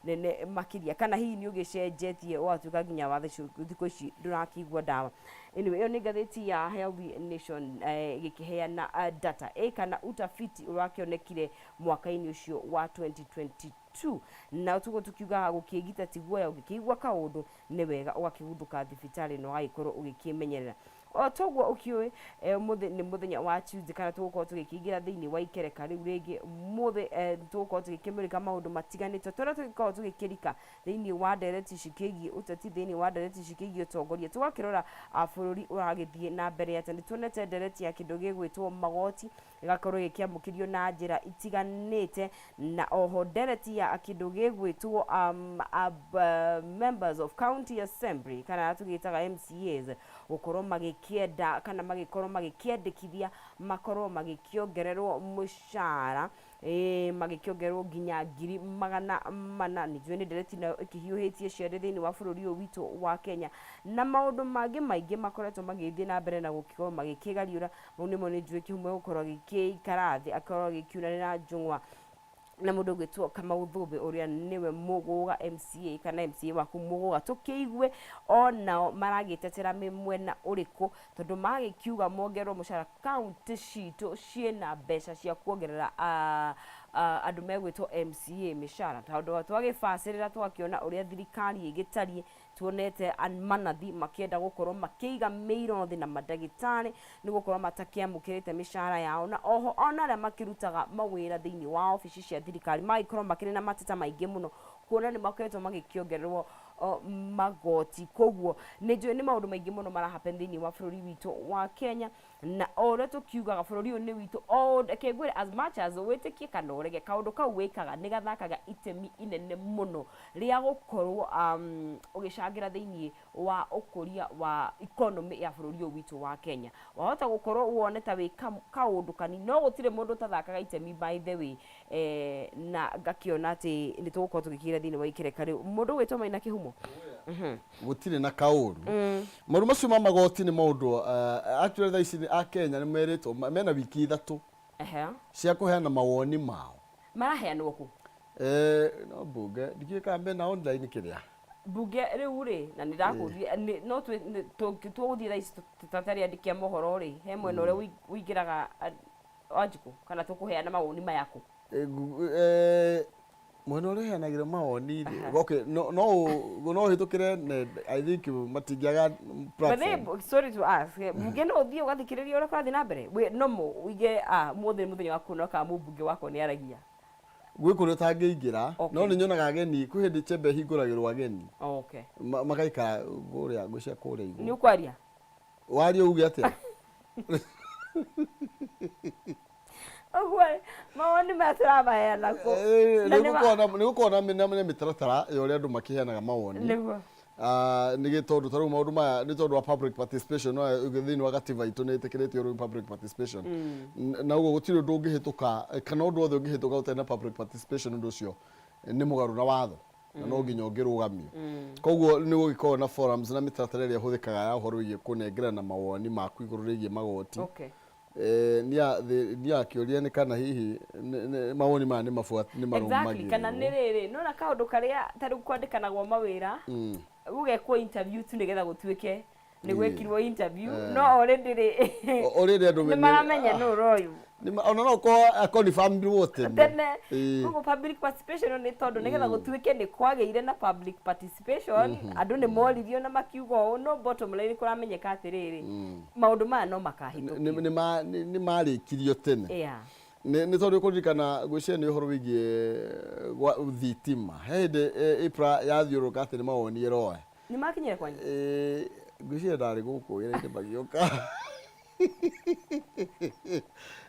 nene makĩria, kana hihi nĩ ũgĩcenjetie ũgatuĩka nginya wa thikũ ici ndũrakĩigua ndawa. Anyway, ĩyo nĩ ngathĩti ya Healthy Nation ĩgĩkĩheana data ĩ kana utafiti ũrakĩonekire mwaka-inĩ ũcio wa 2022, na tuguo tukiugaga gũkĩgita ti guoya, ũngĩkĩigua kaũndũ nĩ wega ũgakĩguthũka thibitarĩ na ũgagĩkorwo ũgĩkĩmenyerera. O toguo ũkĩũĩ, ũmũthĩ nĩ mũthenya wa Tuesday, kana tũgũkorwo tũgĩkĩingĩra thĩinĩ wa ikereka rĩu rĩngĩ ũmũthĩ, tũgũkorwo tũgĩkĩmũrĩka maũndũ matiganĩte tũrĩa tũgĩkoragwo tũgĩkĩrika thĩinĩ wa ndereti cikĩgiĩ ũteti, thĩinĩ wa ndereti cikĩgiĩ ũtongoria, tũgakĩrora bũrũri ũragĩthiĩ na mbere atĩa. Nĩ tuonete ndereti ya kĩndũ gĩgwĩtwo magoti ĩgakorwo ĩgĩkĩamũkĩrio na njĩra itiganĩte, na oho ndereti ya kĩndũ gĩgwĩtwo members of county assembly kana tũgĩtaga MCAs gũkorwo magĩkĩenda kana magĩkorwo magĩkĩandĩkithia makorwo magĩkĩongererwo mũcara, magĩkĩongererwo nginya 400,000. Nĩ njũĩ nĩ ndereti nayo ĩkĩhiũhĩtie ciande thĩinĩ wa bũrũri ũyũ witũ wa Kenya, na maũndũ mangĩ maingĩ makoretwo magĩthiĩ na mbere na gũkorwo magĩkĩgariũra. Mau nĩmo nĩ njũĩ kĩhumo gũkorwo gĩkĩikara thĩ akorwo agĩkiunanĩra njũng'wa na mũndũ ũgwĩtwo Kamau Thũmbĩ ũrĩa nĩwe Mũgũga MCA kana MCA waku Mũgũga, tũkĩigue onao maragĩtetera mwena ũrĩkũ, tondũ magĩkiuga mongererwo mũcara kaunti citũ ciĩna mbeca cia kuongerera andũ megwĩtwo MCA mĩcara, tondũ twagĩbacĩrĩra twakĩona ũrĩa thirikari ĩgĩtariĩ Tuonete manathi makĩenda gũkorwo makĩiga mĩiro thĩ na mandagĩtarĩ nĩ gũkorwo matakĩamũkĩrĩte mĩcara yao, na oho ona arĩa makĩrutaga mawĩra thĩinĩ wa obici cia thirikari magĩkorwo makĩrĩ na mateta maingĩ mũno kuona nĩ makoretwo magĩkĩongererwo magoti. Koguo nĩ njũĩ nĩ maũndũ maingĩ mũno mara happen thĩinĩ wa bũrũri witũ wa Kenya, na o ũrĩa tũkiugaga bũrũri ũyũ nĩ witũ. O reke ngwĩre, as much as wĩtĩkie kana ũrege, kaũndũ kau wĩkaga nĩ gathakaga itemi inene mũno rĩa gũkorwo ũgĩcangĩra thĩinĩ wa ũkũria wa economy ya bũrũri ũyũ witũ wa Kenya. Wahota gũkorwo wone ta wĩ kaũndũ kanini, no gũtirĩ mũndũ ũtathakaga itemi, by the way. Na ngakĩona atĩ nĩ tũgũkorwo tũgĩkĩra thĩinĩ wa ikereka rĩu mũndũ ũgwĩtwo Maina Kĩhumo. Gũtirĩ na kaũru. Maũndũ macio ma magoti nĩ maũndũ actually thaa ici a Kenya nĩ merĩtwo mena wiki 3 cia kũheana mawoni mao. Maraheanwo kũ? No mbunge ndikĩũĩ kana mena online kĩrĩa. Mbunge rĩu rĩ, na nĩ ndakũria, no tũgũthiĩ thaa ici tũtarĩ andĩki a mohoro rĩ, he mwena ũrĩa ũingĩraga Wanjikũ, kana tũkũheana mawoni maya kũ? Mwena ũrĩa ũheanagĩra mawoni rĩ, okay, no no no ũhĩtũkĩre nenda, I think matingĩaga But they, platform. Sorry to ask, mbunge no ũthiĩ ũgathikĩrĩria ũrĩa kũrathiĩ na mbere? Wĩ normal, uige ũmũthĩ nĩ mũthenya wa kuona kana mũmbunge wakwa nĩ aragia. Gwĩ kũrĩa ũtangĩingĩra, no nĩ nyonaga ageni, kwĩ hĩndĩ chembe ĩhingũragĩrwo ageni. Magaikara kũrĩa, ngwĩciria kũrĩa igũrũ. Nĩ ũkwaria? Waria uge atĩa? Ũguo mawoni maya tũramaheana kũ? Na nĩ gũkorwo na mĩtaratara ya ũrĩa andũ makĩheanaga mawoni. Nĩguo. Nĩ gĩ tondũ ta rĩu maũndũ maya nĩ tondũ wa public participation, no thĩinĩ wa gatiba itũ nĩ ĩtĩkĩrĩtio rĩu public participation. Na ũguo gũtirĩ ũndũ ũngĩhĩtũka kana ũndũ wothe ũngĩhĩtũka ũtarĩ na public participation, ũndũ ũcio nĩ mũgarũ na watho na no nginya ũngĩrũgamio. Koguo nĩ gũgĩkorwo na forums na mĩtaratara ĩrĩa ĩhũthĩkaga ya ũhoro wĩgiĩ kũnengerana mawoni maku igũrũ rĩgiĩ magoti. Niĩ akĩũria nĩ kana hihi mawoni maya nĩ nĩ Exactly, kana nĩ rĩrĩ, nona kaũndũ karĩa ta rĩu kwandĩkanagwo mawĩra, gũgekwo interview tu nĩgetha gũtuĩke nĩ gwekirwo interview, no already rĩ Already andũ nĩ maramenya nũ ũroyũ. Ona no ũkorwo akonfirmirwo tene. Tene. Koguo public participation nĩ tondũ nĩgetha gũtuĩke nĩ kwagĩire na public participation, andũ nĩ moririo na makiuga ũũ, no bottom line kũramenyeka atĩrĩrĩ, maũndũ maya no makahĩtũkio. Nĩ marĩkirio tene. Nĩ tondũ ũkũririkana ngwĩciria nĩ ũhoro wĩgiĩ thitima, he hĩndĩ EPRA yathiũrũrũka atĩ nĩ mawoni ĩroya. Nĩ makinyire kwanyu? Ngwĩciria ndarĩ gũkũ wĩra-inĩ magĩũka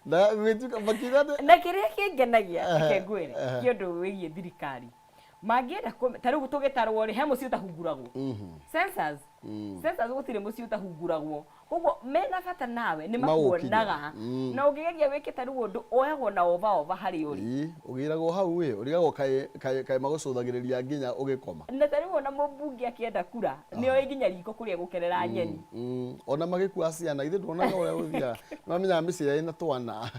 na gũgĩtuĩka makiuga atĩ Na kĩrĩa kĩngenagia, reke ngwĩre, kĩ ũndũ wĩgiĩ thirikari mangĩenda ta rĩu tũgĩtarwo rĩ, he mũciĩ ũtahunguragwo. Census. Census gũtirĩ mũciĩ ũtahunguragwo, koguo mena bata nawe nĩ Magũkinya. makuonaga. Na ũngĩgeria wĩke ta rĩu ũndũ oyagwo na ova ova harĩa ũrĩ. Ĩ, ũgĩragwo hau ĩ, ũrigagwo kaĩ magũcũthagĩrĩria nginya ũgĩkoma. Na ta rĩu ona mũmbunge akĩenda kura nĩ oĩ nginya riko kũrĩa gũkerera nyeni. Ona magĩkua ciana, ithuĩ nduonaga ũrĩa gũthiaga, nĩ mamenyaga mĩciĩ ĩrĩa ĩna twana,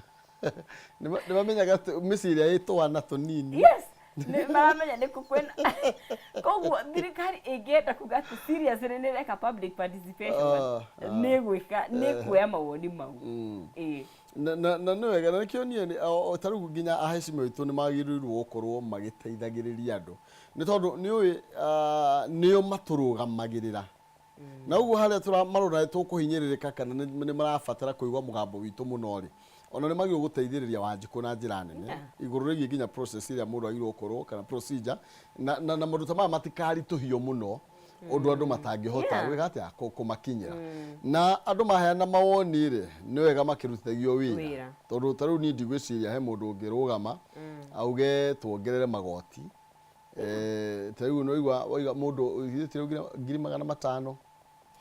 nĩ mamenyaga mĩciĩ ĩrĩa ĩ twana tũnini. Yes, nĩ maramenya nĩ kũ kwĩna. Koguo thirikari ĩngĩenda kuga atĩ seriously nĩ ĩreka public participation, nĩ gwĩka nĩ kuoya mawoni mau. Ĩĩ. Na nĩ wega, na nĩkĩo niĩ ta rĩu nginya aheshimiwa aitũ nĩ magĩrĩirwo gũkorwo magĩteithagĩrĩria andũ, nĩ tondũ nĩ ũĩ nĩo matũrũgamagĩrĩra, na ũguo harĩa tũramarora tũkũhinyĩrĩrĩka kana nĩ marabatara kũigua mũgambo witũ mũno rĩ, ona nĩ magĩrĩirwo gũteithĩrĩria Wanjikũ na njĩra nene igũrũ rĩgiĩ nginya process ĩrĩa mũndũ agĩrĩirwo gũkorwo kana procedure, na maũndũ ta maya matikaritũhio mũno ũndũ andũ matangĩhota gwĩka atĩa, kũmakinyĩra. Na andũ maheana mawoni rĩ, nĩ wega makĩrutithagio wĩra, Wĩra. Tondũ ta rĩu niĩ ndigwĩciria he mũndũ ũngĩrũgama auge tuongerere magoti. Ta rĩu nĩwaigua waiga mũndũ githĩ ti rĩu 500,000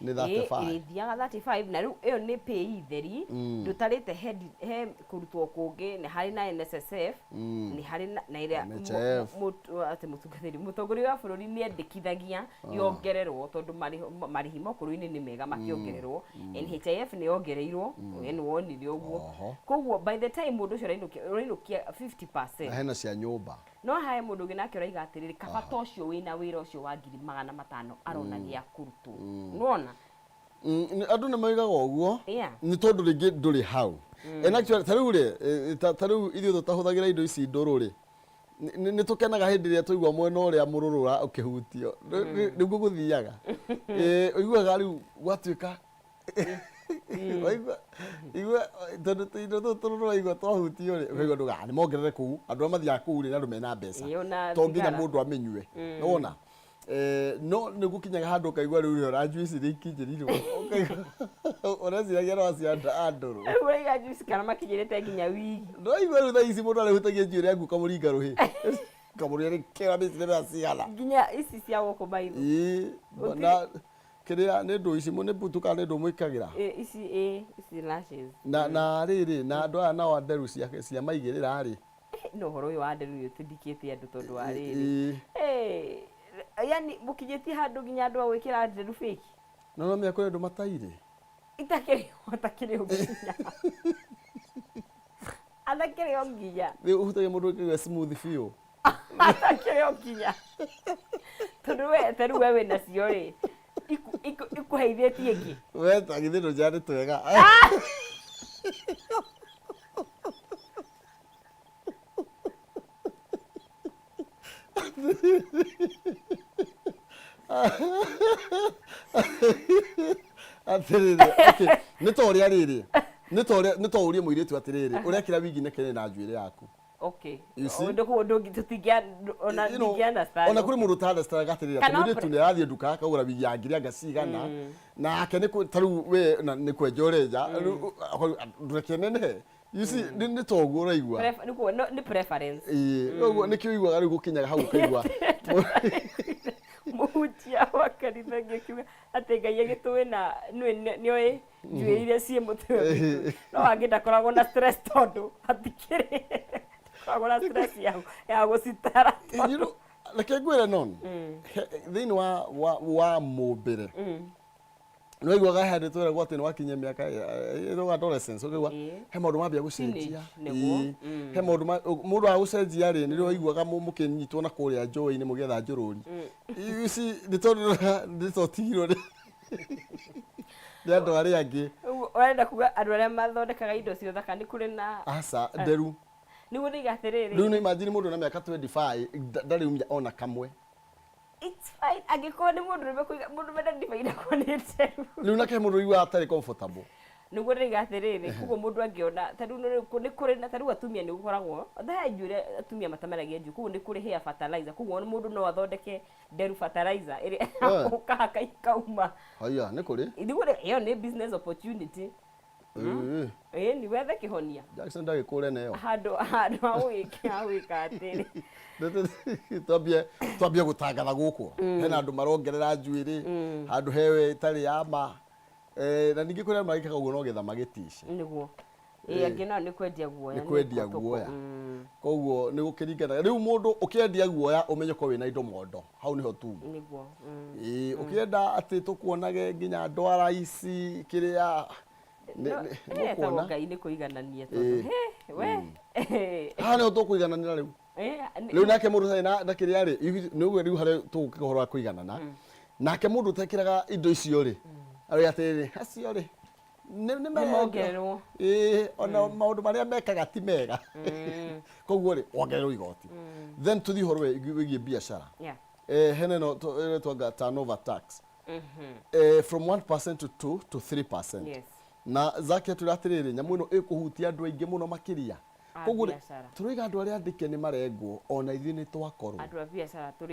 nĩ 35. Ĩrĩthiaga 35, na rĩu ĩyo nĩ pay theri. Ndũtarĩte he kũrutwo kũngĩ, nĩ harĩ na NSSF, nĩ harĩ na ĩrĩa NHIF. Atĩ mũtungatĩri mũtongoria wa bũrũri nĩ endekithagia yongererwo tondũ marĩhi ma ũkũrũ-inĩ nĩ mega makĩongererwo. NHIF nĩ yongereirwo, we nĩ wonire ũguo. Koguo by the time mũndũ ũcio ũrainũkia 50%. Na hena cia nyũmba. No hae mũndũ ũngĩ nake ũraiga atĩrĩrĩ, kaba ta ũcio wĩna wĩra ũcio wa 500,000 arona gĩa kũrutwo. Nĩwona? Andũ nĩ moigaga ũguo nĩ tondũ rĩngĩ ndũrĩ hau. And actually ta rĩu rĩ, ta rĩu ithuĩ tũtahũthagĩra indo ici ndũrũ rĩ, Nĩ tũkenaga hĩndĩ ĩrĩa twaigua mwena ũrĩa mũrũrũ ũkĩhutio. Nĩguo gũthiaga. Ĩĩ, ũiguaga rĩu gwatuĩka waigua igua tondũ tũindo tũtũ tũrũrũ waigua twahutio rĩ, ũkaigua ndũga nĩ mongerere kũu. Andũ arĩa mathiaga kũu rĩ, nĩ andũ mena mbeca. Ĩĩ, ona To nginya thigara. mũndũ amĩnyue. Nĩwona? No nĩ gũkinyaga handũ ũkaigua rĩu rĩ, ona juice nĩ ikinyĩrirwo. Ũkaigua ũreciragia no acio a ndũrũ. Rĩu ũraiga juice kana makinyĩrĩte nginya wigi. Ndũraigua rĩu thaa ici mũndũ arĩhutagia njuĩrĩ yaku ũkamũringa rũhĩ. Ũkamũria nĩ kĩra nĩ mbeca cigana. Nginya ici cia gũkũ maitho. Ĩĩ, na kĩrĩa nĩ ndũ ici nĩ mbutu kana nĩ ndũ mwĩkagĩra? Ĩ, ici ĩ, ici lashes. Na rĩrĩ, na andũ aya nao a nderu cia maigĩrĩra rĩ. No ũhoro ũyũ wa nderu ũyũ tũndikĩte andũ tondũ wa rĩrĩ. Ĩĩ. Yani mũkinyĩtie handũ nginya andũ a gwĩkĩra nderu fake. No no mĩaka andũ matairĩ. Itakĩrĩ atakĩrĩ o nginya. Atakĩrĩ o nginya. Rĩu ũhutagia mũndũ ũkĩigua smooth biũ. Atakĩrĩ o nginya. Tondũ we ta rĩu we wĩna cio rĩ, ikũheithĩtie kĩ? We ta githĩ ndũnjĩra nĩ twega. Atĩrĩrĩ, okay, nĩ ta ũrĩa rĩrĩ, nĩ ta ũrĩa, nĩ ta ũrie mũirĩtu atĩrĩrĩ, ũrekĩra wigi nĩkĩ na njuĩrĩ yaku? Okay. You see? Ona You know, ndingĩ understand. ona kũrĩ mũndũ ũta-understandaga atĩrĩrĩ, atĩ Kana mũirĩtu nĩ arathiĩ nduka akagũra wigi ya ngiri anga cigana, nake nĩ ta rĩu we na nĩ kwenja ũrenja, rĩu ndũreke nenehe. You see, nĩ ta ũguo ũraigua. Nĩ preference. Ĩĩ, ũguo nĩkĩo ũiguaga rĩu gũkinyaga hau ũkaigua. Mũhunjia wa kanitha ngĩkiuga atĩ Ngai agĩtũĩ na nĩoĩ njuĩrĩ iria ciĩ mũtwe witũ. No angĩ ndakoragwo na stress tondũ hatikĩrĩ ndakoragwo na stress ya gũcitara You know, reke ngwĩre non thĩinĩ wa mũmbĩre nĩ waiguaga he handũ tweragwo atĩ nĩ wakinyia mĩaka ĩrĩa adolescence ũkaigua he maũndũ mambia gũcenjia. Teenage, nĩguo. Ĩĩ. He maũndũ mũndũ wa gũcenjia rĩ, nĩrĩo waiguaga mũkĩnyitwo na kũrĩa njũĩ-inĩ mũgĩetha njũrũri. You see, nĩ tondũ nĩ tũtigirwo nĩ andũ arĩa angĩ. Ũguo ũrenda kuga andũ arĩa mathondekaga indo cia ũthaka nĩ kũrĩ na Aca, nderu. Nĩguo ndĩiga atĩrĩrĩ. Rĩu nĩ imagine mũndũ na mĩaka 25 ndarĩ umia ona kamwe. It's fine. Angĩkorwo nĩ mũndũ ũrũme kũiga, mũndũ mena ndibei nakwa nĩ nderu. Rĩu nake mũndũ ũiguaga atarĩ comfortable. Nĩguo ndĩiga atĩrĩrĩ, koguo mũndũ angĩona, ta rĩu nĩ kũrĩ na, ta rĩu atumia nĩ gũkoragwo, he njuĩrĩ atumia matameragia njuĩrĩ, koguo nĩ kũrĩ hair fertilizer, koguo mũndũ no athondeke nderu fertilizer ĩrĩa ũkahaka ikauma. Haiya, nĩ kũrĩ? Nĩguo ĩyo nĩ business opportunity. Ĩĩ. Ĩĩ, nĩ wethe kĩhonia. Jackson ndagĩkũre nayo. Handũ ha gwĩka atĩrĩ. Twambie gũtangatha gũkũ. Hena andũ marongerera njuĩrĩ, handũ hewe ĩtarĩ ya ma. Na ningĩ kũrĩ andũ magĩkaga ũguo no getha magĩtice. Nĩguo. Ĩĩ, angĩ nao nĩ kwendia guoya. Nĩ kwendia guoya. Koguo nĩ gũkĩringana. Rĩu mũndũ ũkĩendia guoya ũmenye ũkorwo wĩna indo mondo. Hau nĩho tu. Nĩguo. Ĩĩ, ũkĩenda atĩ tũkuonage nginya ndwara ici kĩrĩa Etagwo Ngai nĩ kũiganania tondũ we. Haha nĩho tũkũigananĩra rĩu. Rĩu nake mũndũ ũtarĩ na kĩrĩa rĩ, nĩ ũguo rĩu harĩa tũgũkĩra ũhoro wa kũiganana. Nake mũndũ ũtekĩraga indo icio rĩ, aroiga atĩrĩrĩ, acio rĩ, nĩ mongererwo. Ĩĩ, ona maũndũ marĩa mekaga ti mega. Koguo rĩ, wongererwo igoti. Then tũthiĩ ũhoro wĩgiĩ biacara. Hena ĩno ĩretwo turnover tax. From 1% to 2 to 3%. Na Zaki atwĩra atĩrĩrĩ, nyamũ ĩno ĩkũhutia andũ aingĩ mũno makĩria. A Koguo rĩ, biacara. tũroiga andũ arĩa andĩke nĩ marengwo, ona ithuĩ nĩ twakorwo. Andũ a biacara tũrĩ